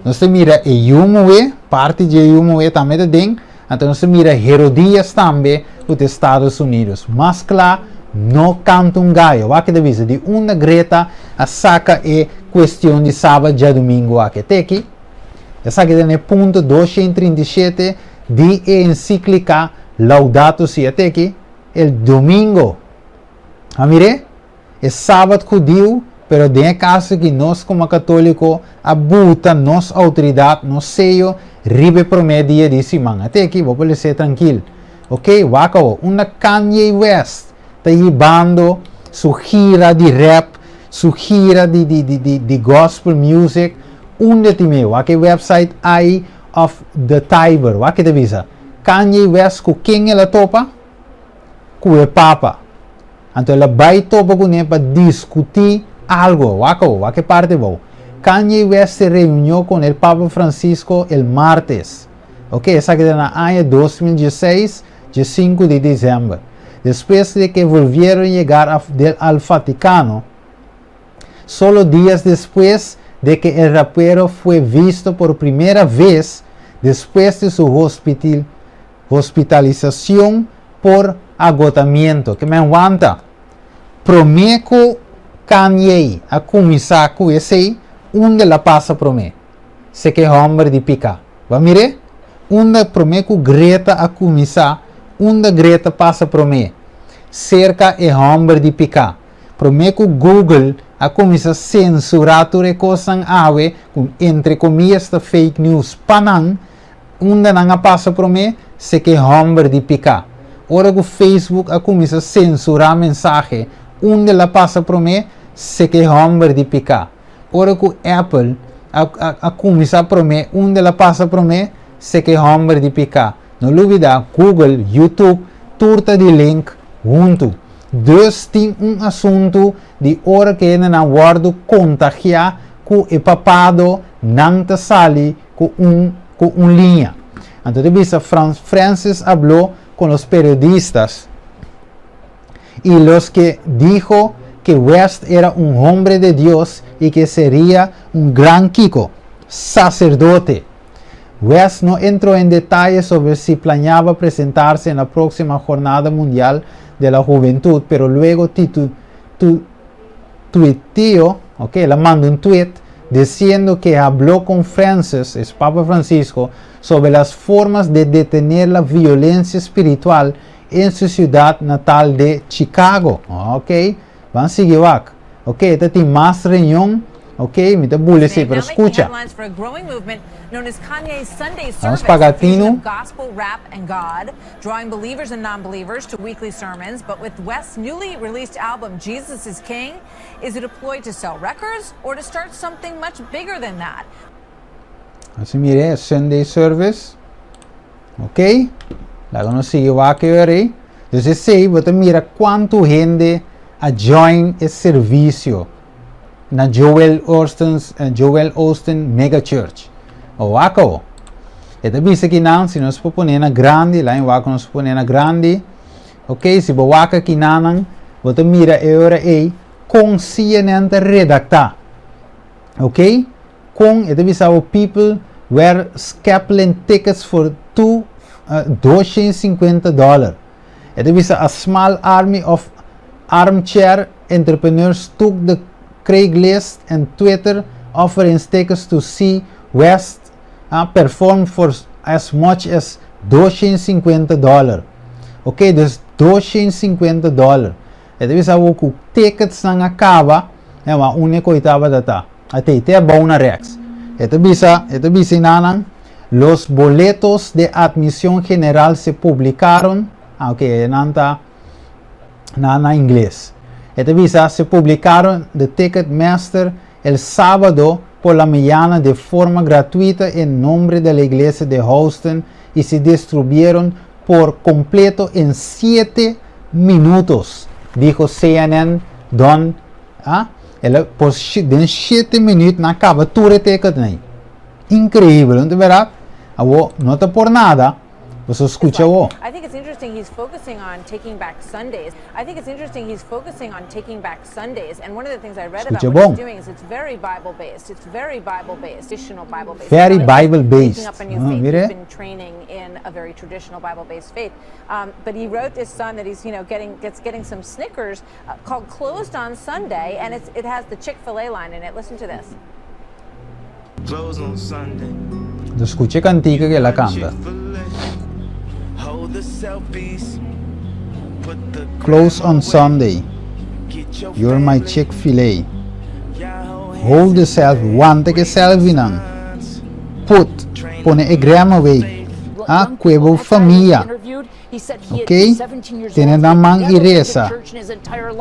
nos ta mira e yu muhé, parti dje yu muhé tambe ta den, anto nos ta mira Herodías tambe ku ta Estados Unidos. Mas kla no kanta un gayo. Wak ta bisa di unda Greta a saka e kuestion di sabat djadumingu aki. Te aki, esaki ta na e punto 237 di e ensiklika Laudato Si. Te aki, el domingo. A mir'é? E sabat hudiu, pero den e kaso aki nos komo katoliko a buta nos outoridat, nos seyo, riba e promé dia di siman. Ate aki bo por les'é trankil. Ok, wak awo, unda Kanye West ta hibando su gira di rap, su gira di di di di di gospel music, unda tin me? Wak e website Eye of the Tiber, wak ke ta bisa. Kanye West ku ken el a topa? Ku e Papa. Anto el a bai topa kuné pa diskutí algo. Wak awor, wak e parti abou. Kanye West se reunió con el Papa Francisco el martes. Ok, esaki ta na aña 2016, dje sinku di desèmber. Despues de ke volvieron llegar a del al Vaticano, solo días despues de ke el rapero fue visto por primera vez despues de su hospitil Hospitalisacion por agotamiento. Ke men wanta. Prome ku Kanye a kuminsá ku esei, unda el a pasa prome? Seke homber di pika. Bo a mir'é? Unda prome ku Greta a kuminsá, unda Greta pasa prome? Serka e homber di pika. Prome ku Google a kuminsá sensurá tur e kosnan awe ku entre komillas ta fake news pa nan, Unda nan a pasa promé, seke hòmber di piká. Ora ku Facebook a kuminsá sensurá mensahe, unda el a pasa promé, seke hòmber di piká. Ora ku Apple a a kuminsá promé, unda el a pasa promé, seke hòmber di piká. No lubidá, Google, YouTube, tur ta di link huntu. Dus tin un asuntu di ora ku hendenan wòrdu kontagiá ku e papado, nan ta sali ku un ku un liña. Anto ta bisa Francis habló con los periodistas y los que dijo que West era un hombre de Dios y que sería un gran kiko, sacerdote. West no entró en detalle sobre si planeaba presentarse en la próxima Jornada Mundial de la Juventud, pero luego titu, tu, tuiteó, ok, el a manda un tweet diciendo que habló con Francis, es Papa Francisco, sobre las formas de detener la violencia espiritual en su ciudad natal de Chicago. Ok, ban sigui wak. Ok, e ta tin mas reunion. Ok, mi ta bula esei, pero scucha. Vamos paga tinu. Drawing believers and non-believers to weekly sermons, but with West's newly released album, Jesus is King, is it a ploy to sell records or to start something much bigger than that? Así mire, Sunday service. Ok? Laga nos sigui wak e ora ei. Dus esei bo ta mira kuantu hende a join e servisio na Joel Osteen, Joel Osteen Mega Church. O wak awo. E ta bisa kinan si nos por pone na grandi, lain wak nos por pone na grandi. Ok, si bo wak kinanan, bo ta mira e ora ei kon CNN ta redaktá. Ok? Kon e ta bisa bo people were scalping tickets for two. 250 dòler. E ta bisa a small army of armchair entrepreneurs took the Craigslist and Twitter offering tickets to see West perform for as much as 250 dòler. Ok, dus 250 dòler. E ta bisa awo ku ticketsnan a kaba, ma úniko i tabata ta. Ate, te abou na rechts. E ta bisa, e ta bisa inanan, Los boletos de admisión general se publicaron, ah, ok, nan ta na ingles. E ta bisa, se publicaron de Ticketmaster el sábado por la mañana de forma gratuita en nombre de la iglesia de Houston y se distribuyeron por completo en 7 minutos, dijo CNN Don. Ah, el a, por den 7 minuut nan a kaba tur e ticket nan. Inkreibel, no ta berdat? Awo, no ta por nada. Bo skucha awo. I think it's interesting he's focusing on taking back Sundays. I think it's interesting he's focusing on taking back Sundays. And one of the things I read about Skucha what bon. he's doing is it's very Bible-based. It's very Bible-based, traditional Bible-based. Very It's not like he's Bible-based. Taking up a new Ah, faith. mira. He's been training in a very traditional Bible-based faith. But he wrote this song that he's, you know, getting gets getting some Snickers called "Closed on Sunday," and it has the Chick-fil-A line in it. Listen to this. Close on Sunday. Skucha kantika ku el a kanta. Hold the selfies. Put the Close on Sunday. Get your You're my Chick-fil-A. Hold the selfie. Wanta ku selfie nan. Put. Pone e gram away. Ah, ku bo famia. Ok? Tene na man i resa.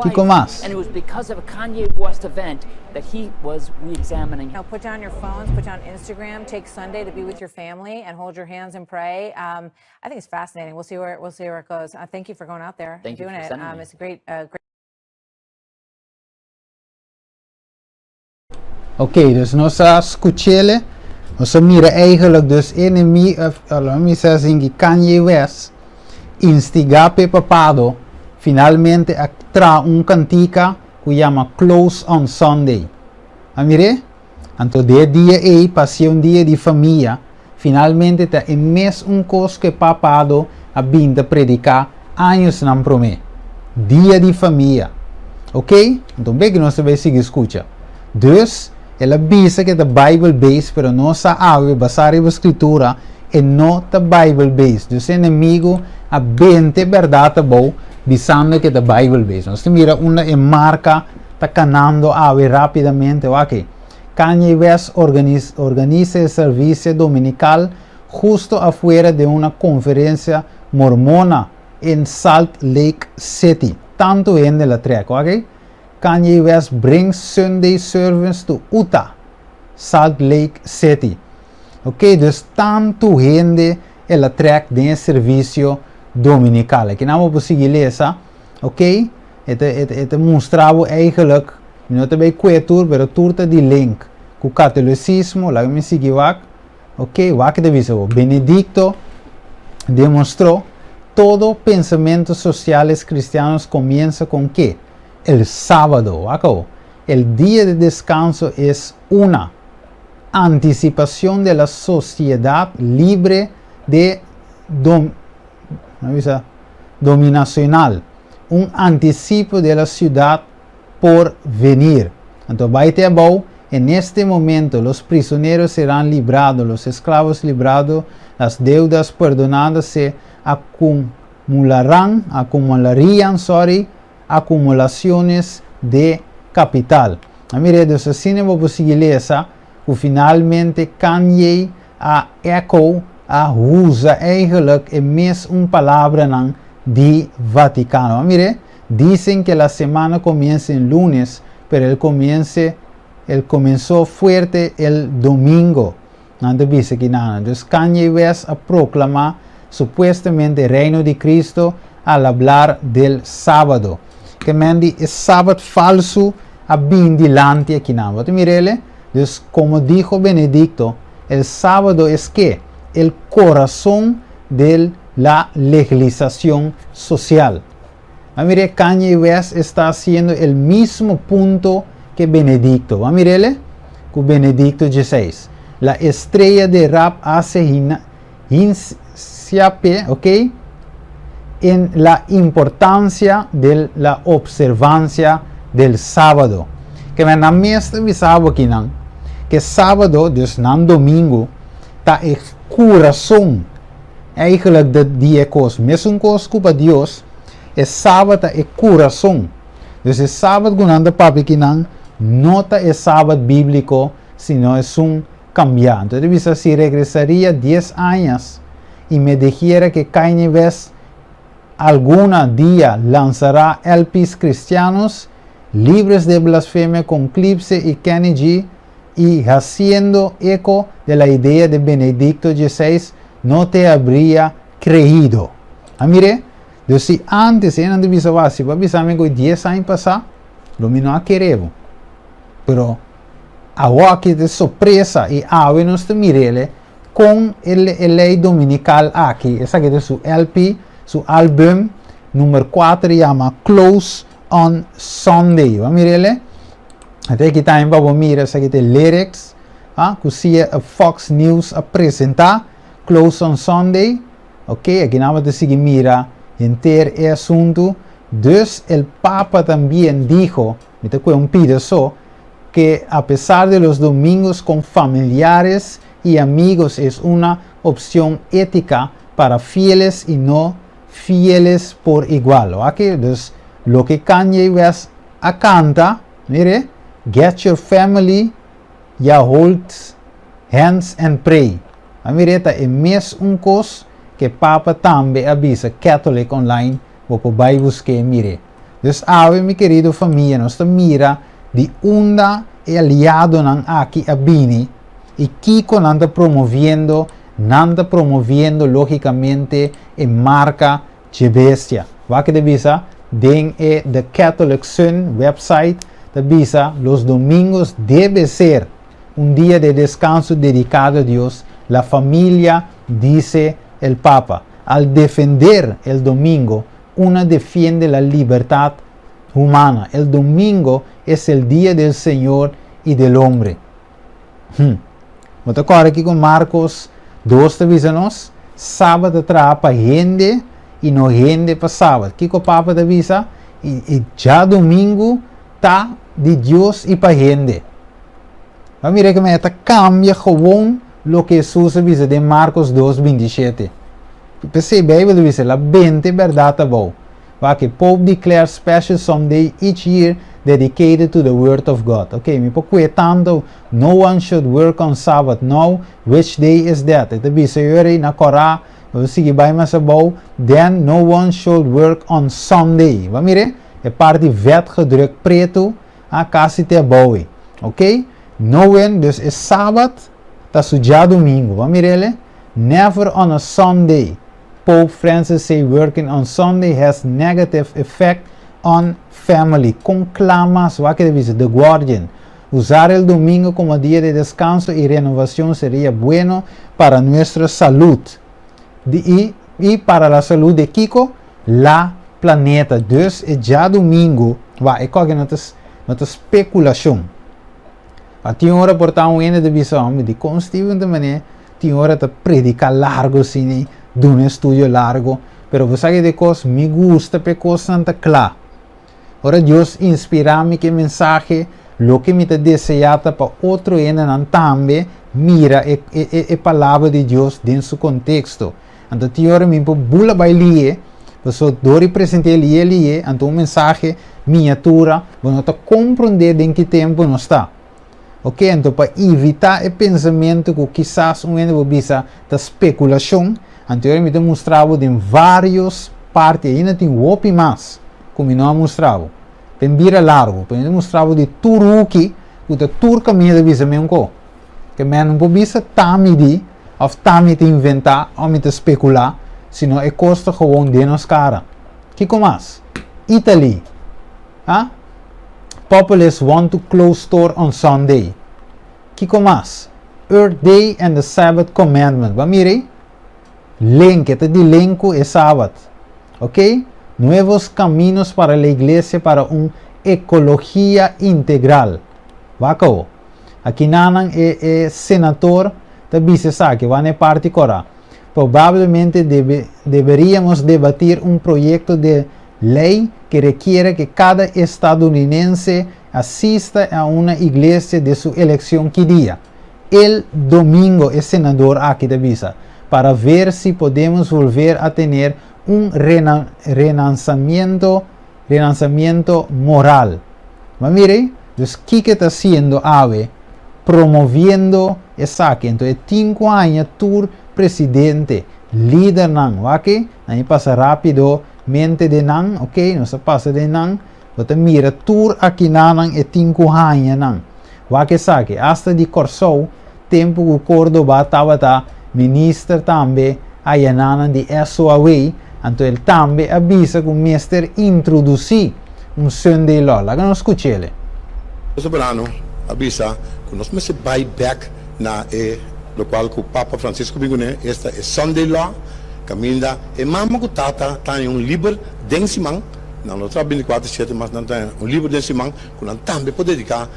Kiko mas? And it was because of a Kanye West event that he was re-examining. Put down your phones, put down Instagram, take Sunday to be with your family and hold your hands and pray. I think it's fascinating. We'll see where it goes. Thank you for going out there Thank and you doing for it. sending me. It's a great. Ok, dus nos a skuch'é, nos a mira eigenlijk dus enemy of, laat me zeggen, Kanye West instigá pa papado finalmente a traha un kantika ku yama Close on Sunday. A mir'é? Anto e dia ei pasa un dia di famia, finalmente ta e mesun kos ku papado a bin ta prediká añanan promé. Dia di famia. Ok? Anto, bon ku nos ta bai sigui skucha. Dus, el a bisa ku ta Bible based, pero nos sa basá riba skritura e no ta Bible based. Dus, enemigu a bende berdat abou, bisando ku ta Bible based. Nos mira unda e marka ta kanando awe rápidamente, ok? Kanye West organiza el servicio dominical justo afuera de una conferencia mormona en Salt Lake City. Tantu hende el a trek, ok? Kanye West brings Sunday service to Utah, Salt Lake City. Ok, dus tantu hende el a trek den servisio dominikal. Aki nan por sigui lesa, ok? E ta mustra eigenlijk, no ta bai kue tur, pero tur ta di link ku katolisismo, laga mi sigui wak, ok, wak ta bisa, Benedicto demostró todo pensamiento sociales cristianos comienza con ¿qué? El sábado, wak. El día de descanso es una anticipación de la sociedad libre de no bisa, dominacional, un anticipo de la ciudad por venir. Entonces, bai te abou, en este momento los prisioneros serán librados, los esclavos librados, las deudas perdonadas se acumularán, acumularían, sorry, acumulaciones de capital. Ah, mira, dus asina bo por sigui lesa, ku finalmente Kanye a echo a usa eigenlijk e mesun palabranan di Vaticano. Ah, mira, dicen que la semana comienza el lunes, pero él comenzó fuerte el domingo. Nan ta bisa aki nada. Dus Kanye West a proklamá supuestamente el reino de Cristo al hablar del sábado. Ke men di e sabat falsu a bin dilanti aki nan. Bo mir'é? Dus como dijo Benedicto, el sábado es que el corazón de la legislación social. Ah, mire, Kanye West está haciendo el mismo punto que Benedicto. Ah, mir'é? Ku Benedicto XVI. La estrella de rap hace Siape, ok, en la importancia de la observancia del sábado. Ke men nan mes ta bisa bo akinan, ke sábado, dus nan domingo, ta e kurason eigenlijk de di e kos. Mesun kos ku pa Dios, e sabat ta e kurason. Dus e sabat ku nan ta papia akinan no ta e sabat bíbliko, sino esun kambiá. Anto e ta bisa, Si regresaria dies añas i me dijiera ke Kanye West alguna dia lansará LP's cristianos, libres de blasfemia con Clipse i Kenny G i haciendo eco de la idea de Benedicto XVI, no te habría creído. A mir'é? Dus si antes e nan ta bisa wak, si bo a bisa mi ku dies aña pasá, lo mi no a kere bo. Pero awoki ta sorpresa i awe nos ta mir'el kon e lei dominikal aki, esaki ta su LP, su album number kuater yama Close on Sunday. Bo a mir'el? Ata aki tambe pa bo mira esaki ta e lyrics ku Fox News a presentá, Close on Sunday. Ok, aki nan bo ta sigui mira henter e asuntu. Dus el Papa tambien dijo, mi ta kue un pida so, que a pesar de los domingos con familiares y amigos es una opción ética para fieles y no fieles por igual. Wak, dus loke Kanye West a canta, mire, get your family ya hold hands and pray. A mire ta e mes un cos ke Papa tambe a bisa Catholic Online, bo por bay buske mire. Dus awe mi kerido famia nos ta mira di unda e aliadonan aki a bini y kico nan ta promoviendo, nan ta promoviendo logicamente e marca dje bestia. Wak ta bisa den e The Catholic Sun website ta bisa los domingos debe ser un dia de descanso dedicado a Dios, la familia, dice el Papa. Al defender el domingo, una defiende la libertad humana. El domingo es el día del Señor y del hombre. Bo ta kòrda kiko Marcos 2 ta bisa nos? Sabat ta traha pa hende i no hende pa sabat. Kiko Papa ta bisa? I djadumingu ta di Dios i pa hende. Bo a mira ke manera ta kambia gewoon loke Hesus a bisa den Marcos 2, 27. P'esei Beibel ta bisa, La bente bèrdat abou. Wak, e Pope declares special Sunday each year dedicated to the Word of God. Ok, mi por kue tantu, No one should work on Sabbath now, which day is that? E ta bisa yori na kòrá, bo ta sigui bai mas abou, Then no one should work on Sunday. Bo a mira? E parti vet gedruk pretu a kasi te abou ei. Ok? Nowen, dus e Sabat ta su djadumingu. Bo a mira ele? Never on a Sunday. Pope Francis say working on Sunday has negative effect on family. Kon kla mas? Wak e ta bisa The Guardian. Usar el domingo como dia de descanso y renovacion seria bueno para nuestra salud. Di y y para la salud de kiko? La planeta. Dus e djadumingu, wak e koke no ta no ta speculacion. A tin ora por ta un hende ta bisa, hombre, dikon Steven ta manera Tin ora ta predica largo asina, duna estudio largo, pero bo sa ke kos, mi gusta p'e kosnan ta kla. Ora Dios inspira mi ku e mensahe, loke mi ta desea ta pa otro hendenan tambe mira e e e palabra di Dios den su konteksto. Anto tin ora mi por bula bai li'e, pasobra dor di present'é li'e li'e, anto un mensahe miniatura, bo no ta komprondé den ki tempu nos ta. Ok, anto pa evitá e pensamentu ku kisas un hende por bisa ta spekulashon, anto mi ta mustra bo den vários parti, ainda tin hopi mas ku mi no a mustra bo. Den bira largu, pero mi ta mustra bo di tur huki ku ta tur kaminda ta bisa meun ko. Ke men no por bisa ta mi di òf ta mi ta inventá òf mi ta spekulá, sino e kos ta gewoon den nos kara. Kiko mas? Italy. Ha? Populists want to close store on Sunday. Kiko mas? Earth Day and the Sabbath Commandment. Ba mira ei? Link, e ta di link ku e Sabat. Ok? Nuevos caminos para la iglesia para un ecologia integral. Wak awo. Aki nanan e e senator ta bisa esaki, wak na e parti kora. Probablemente debe, deberíamos debatir un proyecto de ley que requiere que cada estadounidense asista a una iglesia de su elección ki dia? El domingo, e senador aki ta bisa, para ver si podemos volver a tener un rena, renanzamiento, renanzamiento moral. Ma mire, dus kiko e ta haciendo awe? Promoviendo esaki. Entonces e tin cu haña tur presidente, lidernan, wak e, nan e pasa rapido mente den nan, ok, nos a pasa den nan, bo ta mira tur akinanan e tin cu haña nan. Wak esaki, hasta di Corsou, tempo cu Cordoba tabata minister tambe ayananan di SOAW, anto el tambe a bisa cu mester introduci un Sunday Law. Laga nos scuch'ele. Soberano a bisa cu nos mester bay bek na e locual cu Papa Francisco bin cune, esta e Sunday Law, caminda e mama cu tata ta haña un liber den siman, nan lo traha binticuater siete mas nan ta haña un liber den siman cu nan tambe por dedica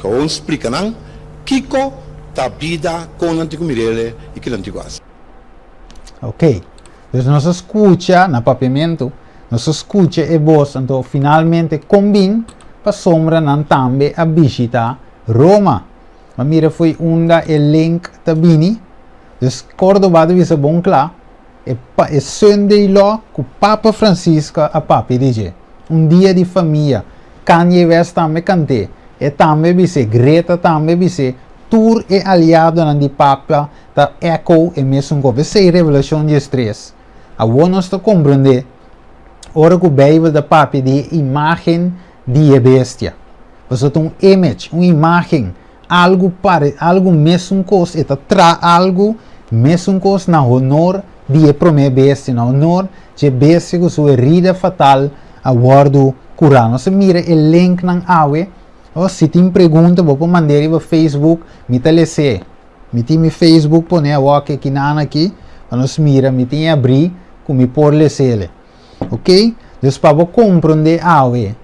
Gewoon splica nan kico ta bida, con nan tin cu mirele y ki nan tin cu haci. Ok, dus nos a scucha na papiamento, nos a scucha e bos, anto finalmente con bin pasobra nan tambe a bishita Roma. Ma mira fo'i unda e link ta bini. Dus Cordoba ta bisa bon cla, E pa e Sunday Law ku Papa Francisco a papia di dje. Un dia di famia. Kanye West tambe kant'é. E tambe bis'é, Greta tambe bis'é, tur e aliadonan di Papa ta echo e mesun kos. P'esei Revelashon diestres. Awor nos ta komprendé ora ku Beibel ta papia di e imágen di e bestia. Pasobra ta un image, un imágen. Algu pare, algu mesun kos, e ta tra algu mesun kos na honor di e promé bestia, na honor dje bestia ku su herida fatal a wòrdu kurá. Nos a mira e linknan awe. O si tin pregunta bo por mand'é riba Facebook, mi ta les'é. Mi tin mi Facebook pone awor aki nan aki pa nos mira, mi tin e abrí ku mi por les'é. Ok? Dus pa bo komprondé awe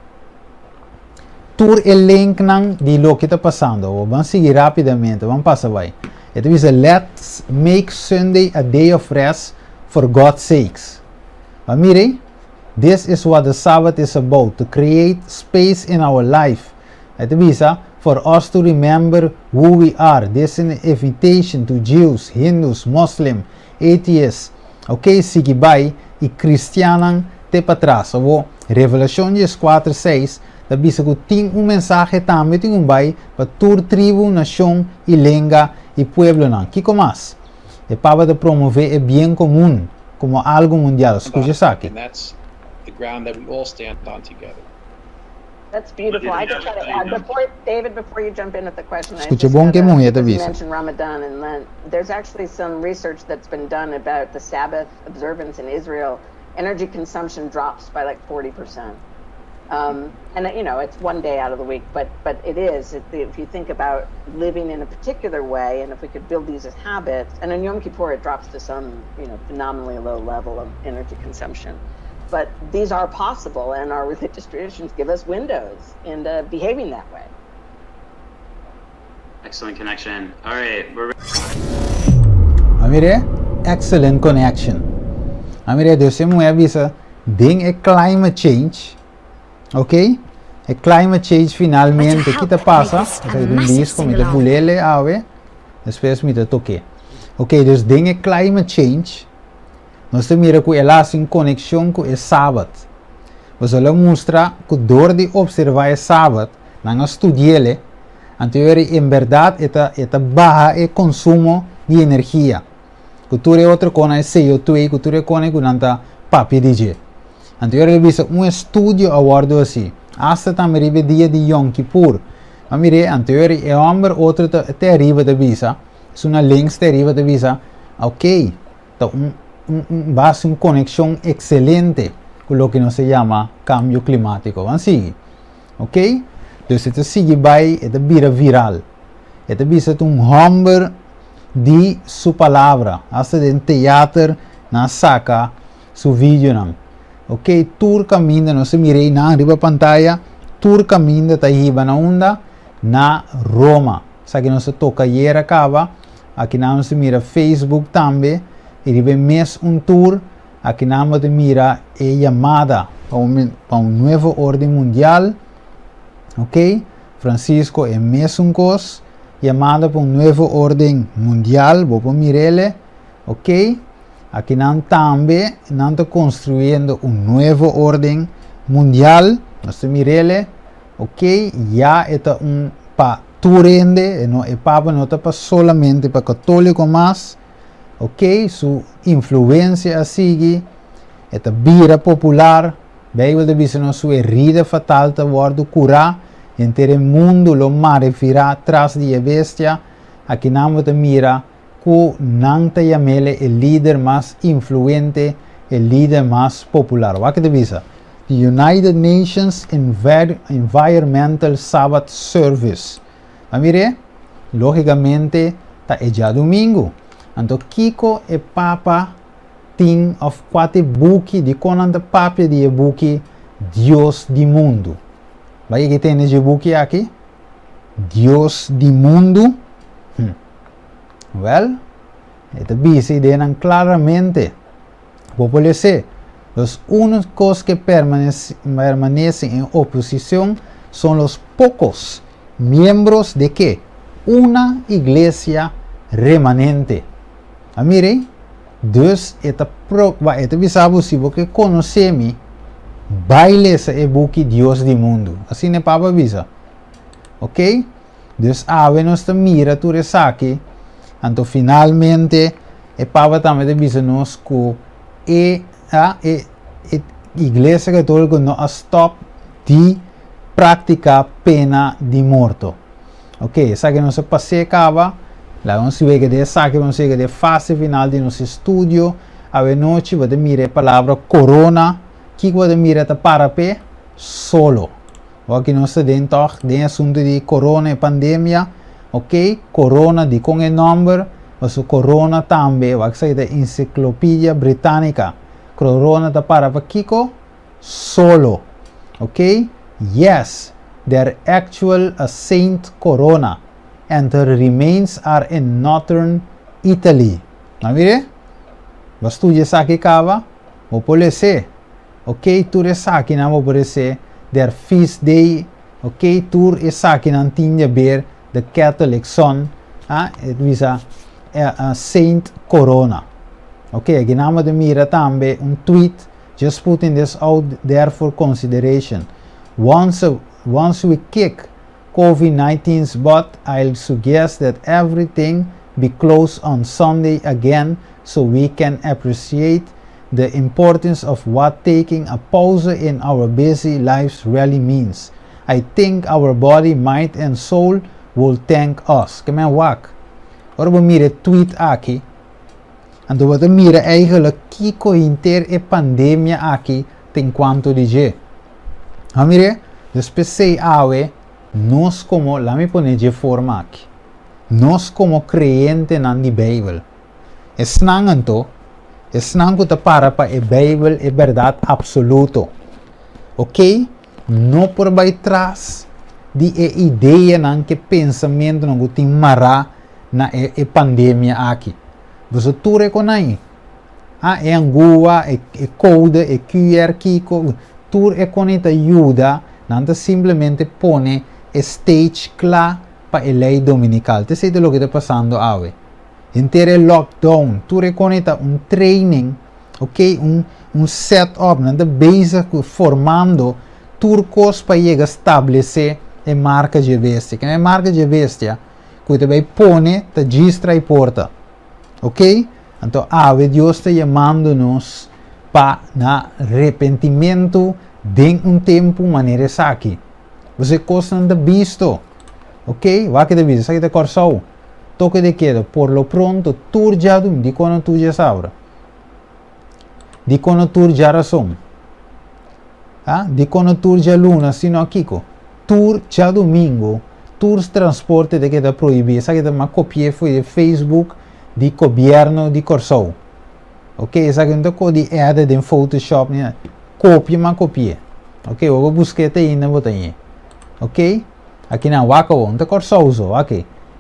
tur e linknan di loke ta pasando awor. Ban sigui rápidamente, ban pasa bai. E ta bisa, Let's make Sunday a day of rest for God's sakes. Ban mira ei? This is what the Sabbath is about, to create space in our life. E ta bisa, for us to remember who we are. This is an invitation to Jews, Hindus, Muslim, Atheists, ok, sigui bai, i kristiannan te patras. Awor, Revelashon dieskuater seis ta bisa ku tin un mensahe tambe tin un bai pa tur tribu, nashon i lenga i pueblonan. Kiko mas? E Papa ta promové e bien komun komo algu mundial. Skucha esaki. That's beautiful. I just gotta add before David, before you jump in with the question, I Skucha just bon ke gotta muhé ta because you bisa. mentioned Ramadan and Lent. There's actually some research that's been done about the Sabbath observance in Israel. Energy consumption drops by like 40%. Um, and you know, it's one day out of the week, but but it is. If, if you think about living in a particular way, and if we could build these as habits, and in Yom Kippur it drops to some you know phenomenally low level of energy consumption. But these are possible, and our religious traditions give us windows into behaving that way. Excellent connection. All right, we're A mira, excellent connection. A mira, dus e muhé a bisa den e climate change, ok? E climate change finalmente, ki ta pasa? Esaki ta un disco, mi ta bulele awe, despues mi ta toke. Ok, dus den e climate change, Nos ta mira ku el a hasi un konekshon ku e Sabat. Boso lo mustra ku dor di opservá e Sabat, nan a studi'el, anto e ora en bèrdat e ta e ta baha e konsumo di energia, ku tur e otro konan, e CO2, ku tur e konan ku nan ta papia di dje. Anto e ora el a bisa un estudio a wòrdu hasi, asta tambe riba e dia di Yom Kippur. A mir'é, anto e ora e hòmber otro ta te ariba ta bisa, esun na links te ariba ta bisa, Oké. Ta un un base un konekshon ekselente ku loke nos ta yama kambio klimátiko. Ban sigui. Ok? Dus e ta sigui bai, e ta bira viral. E ta bisa ta un hòmber di su palabra. Asta den teater nan a saka su videonan. Ok? Tur kaminda nos ta mira einan riba pantaya, tur kaminda ta hiba na unda? Na Roma. Esaki nos a toka ayera kaba. Akinan nos ta mira Facebook tambe i riba e mes un tur akinan bo ta mira e yamada pa un pa un nuevo orden mundial. Ok, Francisco e mesun kos, yamada pa un nuevo orden mundial, bo por mir'ele. Ok, akinan tambe nan ta konstruyendo un nuevo orden mundial, nos ta mir'ele. Ok, ya e ta un pa tur hende, e no e papa no ta pa solamente pa katoliko mas. Ok, su influensia a sigui, e ta bira popular. Beibel ta bisa nos su herida fatal ta wòrdu kurá, henter e mundu lo marefirá tras di e bestia. Akinan bo ta mira ku nan ta yam'ele e lider mas influente, e lider mas popular. Wak e ta bisa, The United Nations Environmental Sabbath Service. Ba mir'é? Lógikamente ta e djadumingu. Anto kiko e Papa tin òf kua ta e buki, dikon nan ta papia di e buki Dios di Mundu? Ba yega tende dje buki aki? Dios di mundu? Hm. Wel, e ta bisa ideanan claramente. Bo por lese, Los únicos que permanecen en oposición son los pocos miembros de qué? Una iglesia remanente. A mire, dus e ta pro, ba, e ta bisa bo si bo ke konosé mi, bai lesa e buki Dios di Mundu. Asina e Papa bisa. Ok? Dus awe nos ta mira tur esaki, anto finalmente e Papa tambe ta bisa nos ku e, a, e, e Iglesia Katoliko no a stop di praktika pena di morto. Ok, esaki nos a pas'é kaba, laga nos wega di esaki, nos yega di e fase final di nos estudio. Awe nochi bo ta mira e palabra korona, kiko bo ta mira ta para p'e? Solo. Awor ki nos ta den tòg den e asuntu di korona e pandemia, ok, korona dikon e nòmber? Pasobra korona tambe, wak esaki ta Encyclopedia Britannica, korona ta para pa kiko? Solo. Ok, yes, there actual a Saint Corona and her remains are in northern Italy. Nan mire? Bo a studia esaki kaba? Bo por les'é. Ok, tur esakinan bo por les'é, their feast day, ok, tur esakinan tin di haber the Catholic Sun, ah, e ta bisa Saint Corona. Ok, akinan bo ta mira tambe un tweet, just putting this out there for consideration. Once, once we kick COVID-19's butt, I'll suggest that everything be closed on Sunday again so we can appreciate the importance of what taking a pause in our busy lives really means. I think our body, mind and soul will thank us. Ke men wak. Ora bo mira e tweet aki, anto bo ta mira eigenlijk kiko hinter e pandemia aki ta en cuanto di dje. A mira, dus p'esei awe nos komo, laat mi pone dje forma aki, nos komo kreyentenan di Beibel, Esnan anto, esnan ku ta para pa e Beibel e bèrdat apsoluto, oke, no por bai tras di e ideanan ku e pensamentunan ku tin mará na e e pandemia aki. Boso tur e konai, a e angua, e e koude, e QR kiko, tur e konai ta yuda, nan ta simplemente pone e stage kla pa e lei dominikal. Ta esei ta loke ta pasando awe. Henter e lockdown, tur e kone ta un training, ok, un un set up, nan ta bezig ku formando tur kos pa yega stablesé e marka dje bestia. Ken e marka dje bestia ku ta bai pone ta djis trai porta, ok. Anto awe Dios ta yamando nos pa na repentimentu den un tempu manera esaki. Pasobra e kosnan ta bisto, ok, wak e ta bisa, esaki ta Kòrsou. Toke de keda, por lo pronto tur djadun, dikon no tur djasabra? Dikon no tur djarason? Ha? Dikon no tur djaluna, sino kiko? Tur djadumingu, tur transporte ta keda prohibí. Esaki ta m'a kopi'é for di Facebook di gobièrnu di Kòrsou. Ok, esaki no ta ko di edit den Photoshop ni nada. Kopia m'a kopi'é. Ok, bo por busk'é te ainda bo ta hañ'é. Ok? Aki nan wak awor, no ta Kòrsou so, wak.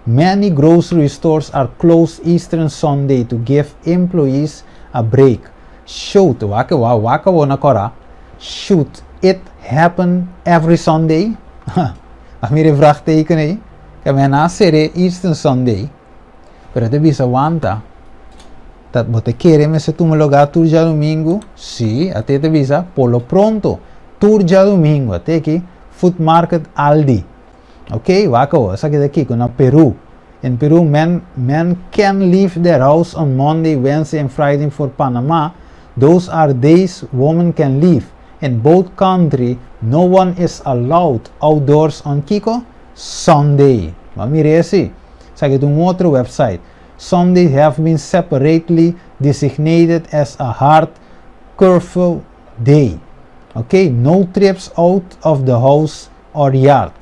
Many grocery stores are closed Eastern Sunday to give employees a break. Shoot, wak wak wak na kora. Should it happen every Sunday? A mira vraagteken ei. Ke men a sera Eastern Sunday. Pero ta bisa wanta. Ta bo ta kere mester tuma lugá tur djadumingu? Sí, ate ta bisa por lo pronto tur djadumingu. Ate aki Food Market Aldi. Ok, wak awor, esaki ta kiko na Peru. In Peru men men can leave their house on Monday, Wednesday and Friday for Panama. Those are days women can leave. In both country, no one is allowed outdoors on kiko? Sunday. Ban mira esei. Esaki ta un otro website. Sunday have been separately designated as a hard curfew day. Ok, no trips out of the house or yard.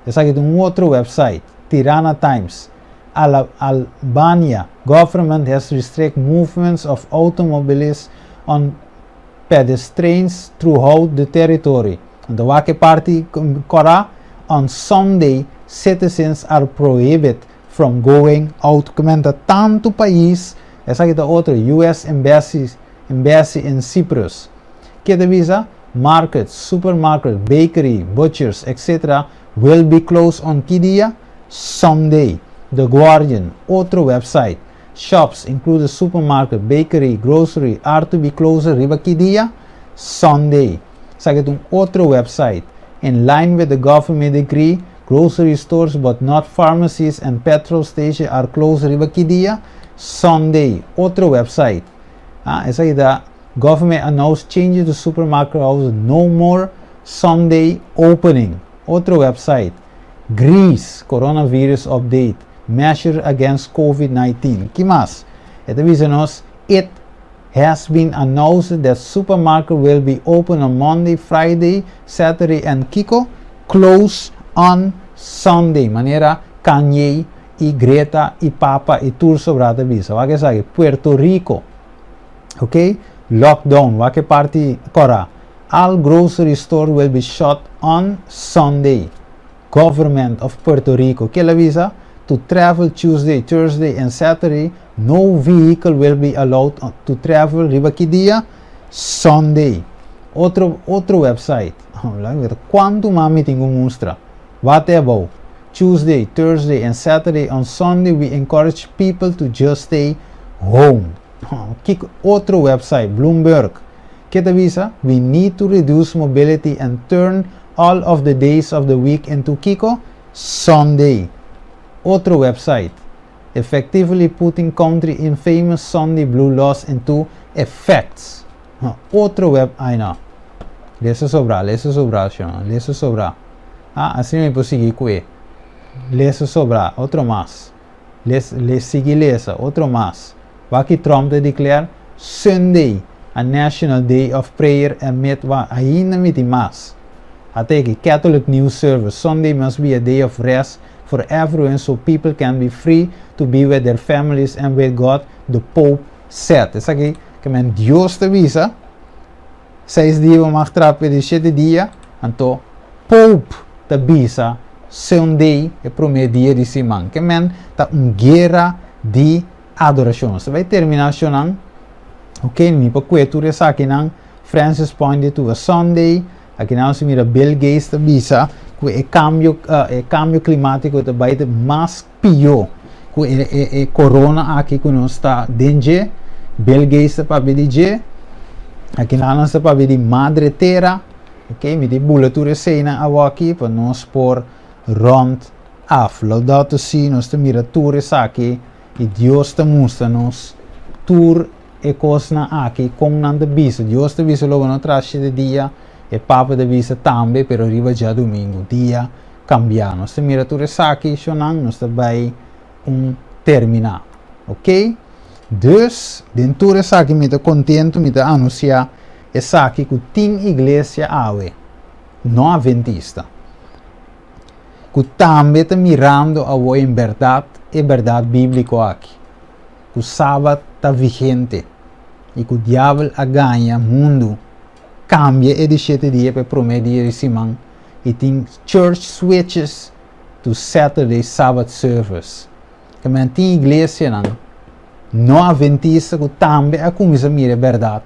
Esaki ta un otro website, Tirana Times. Al Albania government has restrict movements of automobilists on pedestrians throughout the territory. Anto wak e parti kòrá, on Sunday citizens are prohibit from going out. Kumenta tantu pais, esaki ta otro, US Embassy, Embassy in Cyprus. Ke ta bisa? Markets, supermarket, bakery, butchers, etc. Will be closed on ki dia? Sunday. The Guardian, otro website. Shops, include supermarket, bakery, grocery, are to be closed riba ki dia? Sunday. Esaki ta un otro website. In line with the government decree, grocery stores but not pharmacies and petrol stations are closed riba ki dia? Sunday. Otro website. Ah, esaki ta Government announce changes to supermarket hours, no more Sunday opening. Otro website. Greece, coronavirus update, measure against COVID-19. Ki mas? E ta bisa nos, it has been announced that supermarket will be open on Monday, Friday, Saturday and kiko? Close on Sunday. Manera Kanye i Greta i Papa i tur sobrá ta bisa. Wak esaki, Puerto Rico. Ok, lockdown, wak e parti kòrá. All grocery store will be shut on Sunday. Government of Puerto Rico. Ke el a bisa? To travel Tuesday, Thursday and Saturday, no vehicle will be allowed to travel riba ki dia? Sunday. Otro otro website. Kuantu mas mi tin ku mustra? Wak abou. Tuesday, Thursday and Saturday. On Sunday we encourage people to just stay home. Kiko otro website, Bloomberg. Ke ta bisa? We need to reduce mobility and turn all of the days of the week into kiko? Sunday. Otro website. Effectively putting country infamous Sunday blue laws into effects. Otro web, ay no. Lesa sobrá, lesa sobrá, lesa sobrá. Ah, asina mi por sigui ku e. Lesa sobrá, otro mas. Les, les sigui lesa, otro mas. Wak Trump ta declare Sunday a national day of prayer amid wa ainda mi tin mas. Ate aki Catholic News Service, Sunday must be a day of rest for everyone so people can be free to be with their families and with God, the Pope said. Esaki ke men Dios ta bisa, 6 dia bo mag traha, di 7 dia, anto Pope ta bisa Sunday e promé dia di siman. Ke men ta un guera di adorashon. Bo bai terminá nan, ok, mi pa kue tur esakinan, Francis pointed to a Sunday, aki nan si mira Bill Gates ta bisa ku e kambio klimátiko ta bai mas pió ku e corona aki ku nos ta den dje. Bill Gates ta papia di dje, aki nan ta papia di Madre Terra, ok, mi tin bula tur eseinan aki pa nos por rond af. Laudato Si, nos ta mira tur esaki i Dios ta mustra nos tur e kosnan aki kon nan ta bisa. Dios ta bisa lo no traha 7 dia, e Papa ta bisa tambe, pero riba djadumingu, dia kambia. Nos ta mira tur esaki, shonnan, nos ta bai un terminá. Ok? Dus, den tur esaki mi ta kontentu, mi ta anunsiá esaki ku tin iglesia awe, no adventista, ku tambe ta mirando awo en berdat e berdat bíbliko aki. Ku sabat ta vigente i ku diabel a gaña mundu kambia e di 7 dia pa promé dia di siman i tin church switches. to Saturday Sabbath service. Ke men tin iglesianan no adventista ku tambe a kuminsá mira e bèrdat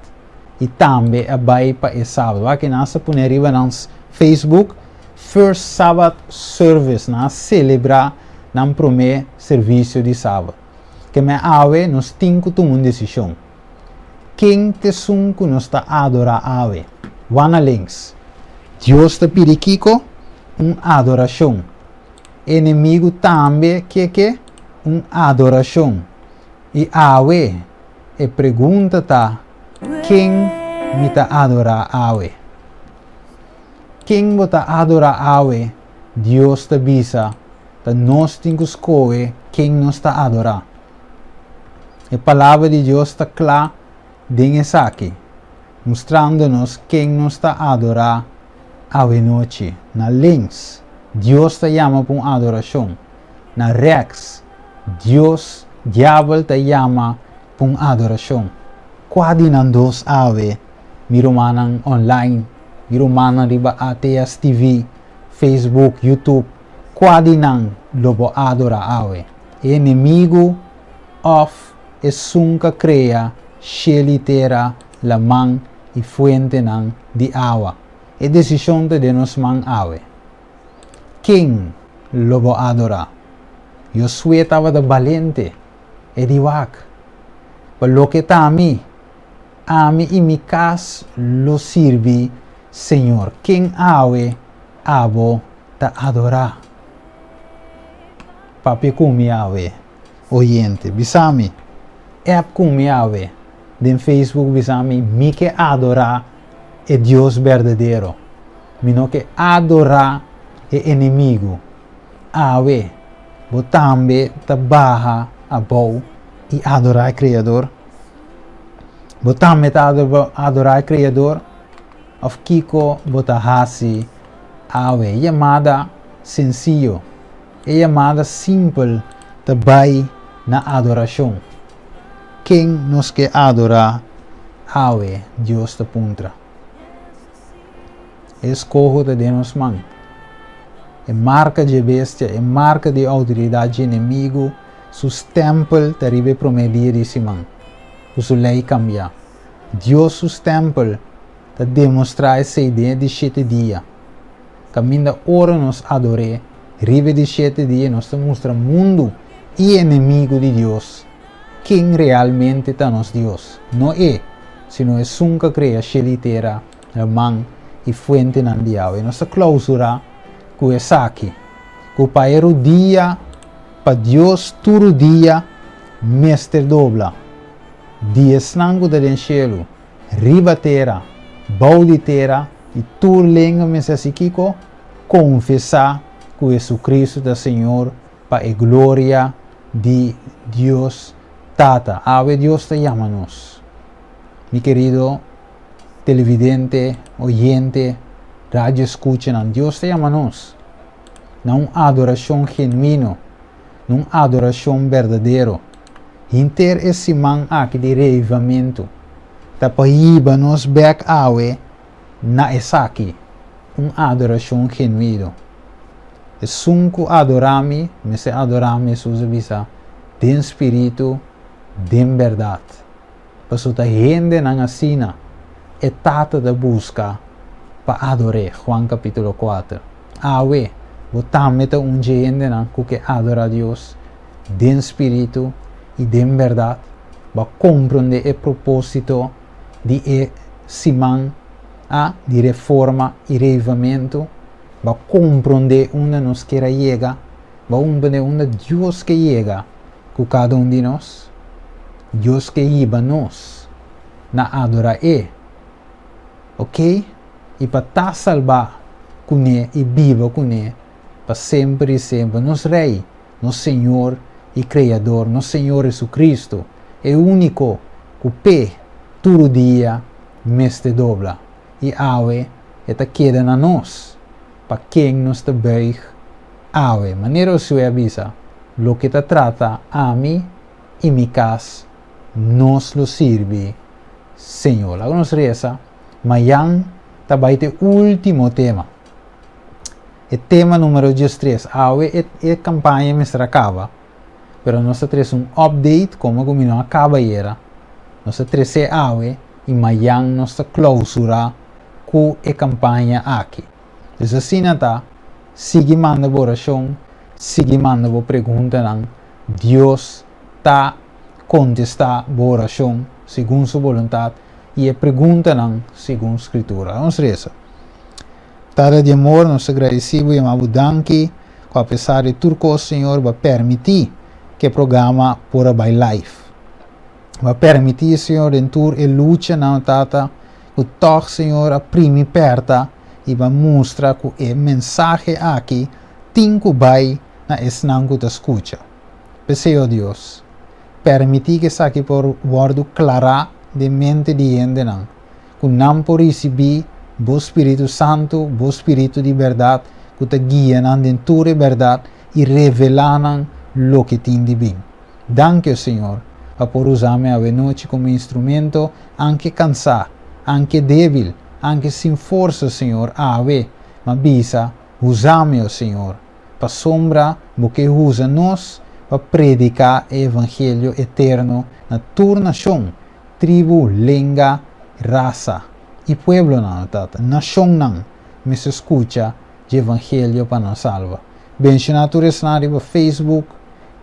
i tambe a bai pa e sabat. Wak nan sa pone riba nan Facebook First Sabbath Service, nan a selebrá nan promé servisio di sabat. Ke men awe nos tin ku tuma un desishon. Ken t'esun ku nos ta adorá awe? Wak na links. Dios ta pidi kiko? Un adorashon. Enemigu tambe ke ke un adorashon. I awe e pregunta ta, Ken mi ta adorá awe? Ken bo ta adorá awe? Dios ta bisa, ta nos tin ku skohe ken nos ta adorá. E Palabra di Dios ta kla den esaki, mustrando nos ken nos ta adorá awenochi. Na links, Dios ta yama pa un adorashon. Na rèks, Dios, diabel ta yama pa un adorashon. Kua di nan dos awe, mi rumannan online, mi rumannan riba ATS TV, Facebook, YouTube, kua di nan lo bo adorá awe? E enemigu òf esun ka krea shel i tera, laman i fuentenan di awa? E desishon ta den nos man awe. Ken lo bo adorá? Josué tabata balente. E di wak, Pa loke ta ami, ami i mi kas lo sirbi Señor. Ken awe abo ta adorá? Papia ku mi awe, oyente. Bisa mi, app ku mi awe den Facebook bisa mi, mi ke adorá e Dios berdadero. Mi no ke adorá e enemigu. Awe, bo tambe ta baha abou i adorá e Kreador? Bo tambe ta adorá e Kreador? Òf kiko bo ta hasi awe? E yamada sensiyo, e yamada simpel ta bai na adorashon. Ken nos ke adorá awe? Dios ta puntra. E eskoho ta den nos man. E marka dje bestia, e marka di outoridat dje enemigu, su stèmpel ta riba e promé dia di siman, ku su lei kambiá. Dios su stèmpel ta demostrá esei den e di shete dia. Kaminda ora nos ador'é riba e di shete dia nos ta mustra mundu i enemigu di Dios ken realmente ta nos Dios, no e, sino esun ku a krea shel i tera, laman i fuentenan di awa. I nos ta klousurá ku esaki, ku pa e rudia pa Dios tur rudia mester dobla, di esnan ku ta den shelu, riba tera, bou di tera, i tur lenga mester hasi kiko? Konfesá ku Hesu-Kristu ta Señor pa e gloria di Dios Tata. Awe Dios ta yama nos. Mi kerido televidente, oyente, radio escuchanan, Dios ta yama nos na un adorashon genuino, na un adorashon berdadero. Henter e siman aki di reavivamentu ta pa hiba nos bek awe na esaki, un adorashon genuino. Esun ku adorá mi, mester adorá mi, Hesus a bisa, den spiritu, den bèrdat. Pasobra ta hendenan asina e Tata ta buska pa ador'é, Juan kapítulo kuater. Awe, bo tambe ta un dje hendenan ku ke adorá Dios den spiritu i den bèrdat? Bo a komprondé e propósito di e siman a di reforma i reavivamentu? Bo a komprondé unda nos kier a yega? Bo a komprondé unda Dios ke yega ku kada un di nos? Dios ke hiba nos na adorá E, oke? I pa ta salbá kuné i biba kuné pa semper i semper. Nos Rei, nos Señor i Kreador, nos Señor Jesucristo, e úniko ku p'e turu dia mester dobla. I awe e ta keda na nos pa ken nos ta buig awe. Manera Josué a bisa, Loke ta trata ami i mi kas, nos lo sirbi Señor. Laga nos resa. Mayan ta bai ta e último tema. E tema numero 13. Awe e, e kampaña mester a kaba. Pero nos ta trese un update komo ku mi no a kaba ayera. Nos ta trese awe i mayan nos ta klousurá ku e kampaña aki. Dus asina ta, sigui manda bo orashon, sigui manda bo preguntanan, Dios ta kontestá bo orashon segun su boluntat i e preguntanan segun Skritura. Nos resa. Tata di amor, nos ta gradisí bo i yama bo danki ku apesar di tur kos, Señor, bo a permití ku e programa por a bai live. Bo a permití, Señor, den tur e luchanan, Tata, ku tòg, Señor, a primi pèrta i bo a mustra ku e mensahe aki tin ku bai na esnan ku ta skucha. P'esei, o Dios, permití ku esaki por wòrdu klará den mente di hendenan, ku nan por risibí Bo Spiritu Santu, Bo Spiritu di bèrdat, ku ta guia nan den tur e bèrdat i revelá nan loke tin di bin. Danki, o Señor, pa por usa mi awenochi komo instrumento, anke kansá, anke débil, anke sin forsa, Señor, awe, m'a bisa, usa mi, o Señor, pasobra Bo ke usa nos pa prediká e evangelio eterno na tur nashon, tribu, lenga, rasa, i pueblonan, o Tata, nashonnan mester skucha dje evangelio pa nan salba. Benshoná tur esnan riba Facebook,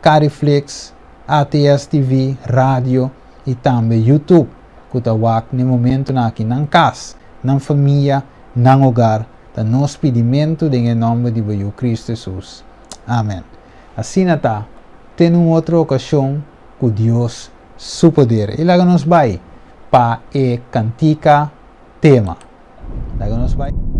Cariflix, ATS TV, radio i tambe YouTube ku ta wak n'e momentunan aki nan kas, nan famia, nan hogar, ta nos pidimentu den e nòmber di bo Yu Kristu Hesus. Amen. Asina ta, te n'un otro okashon ku Dios su poder. I laga nos bai pa e kantika tema. Laga nos bai.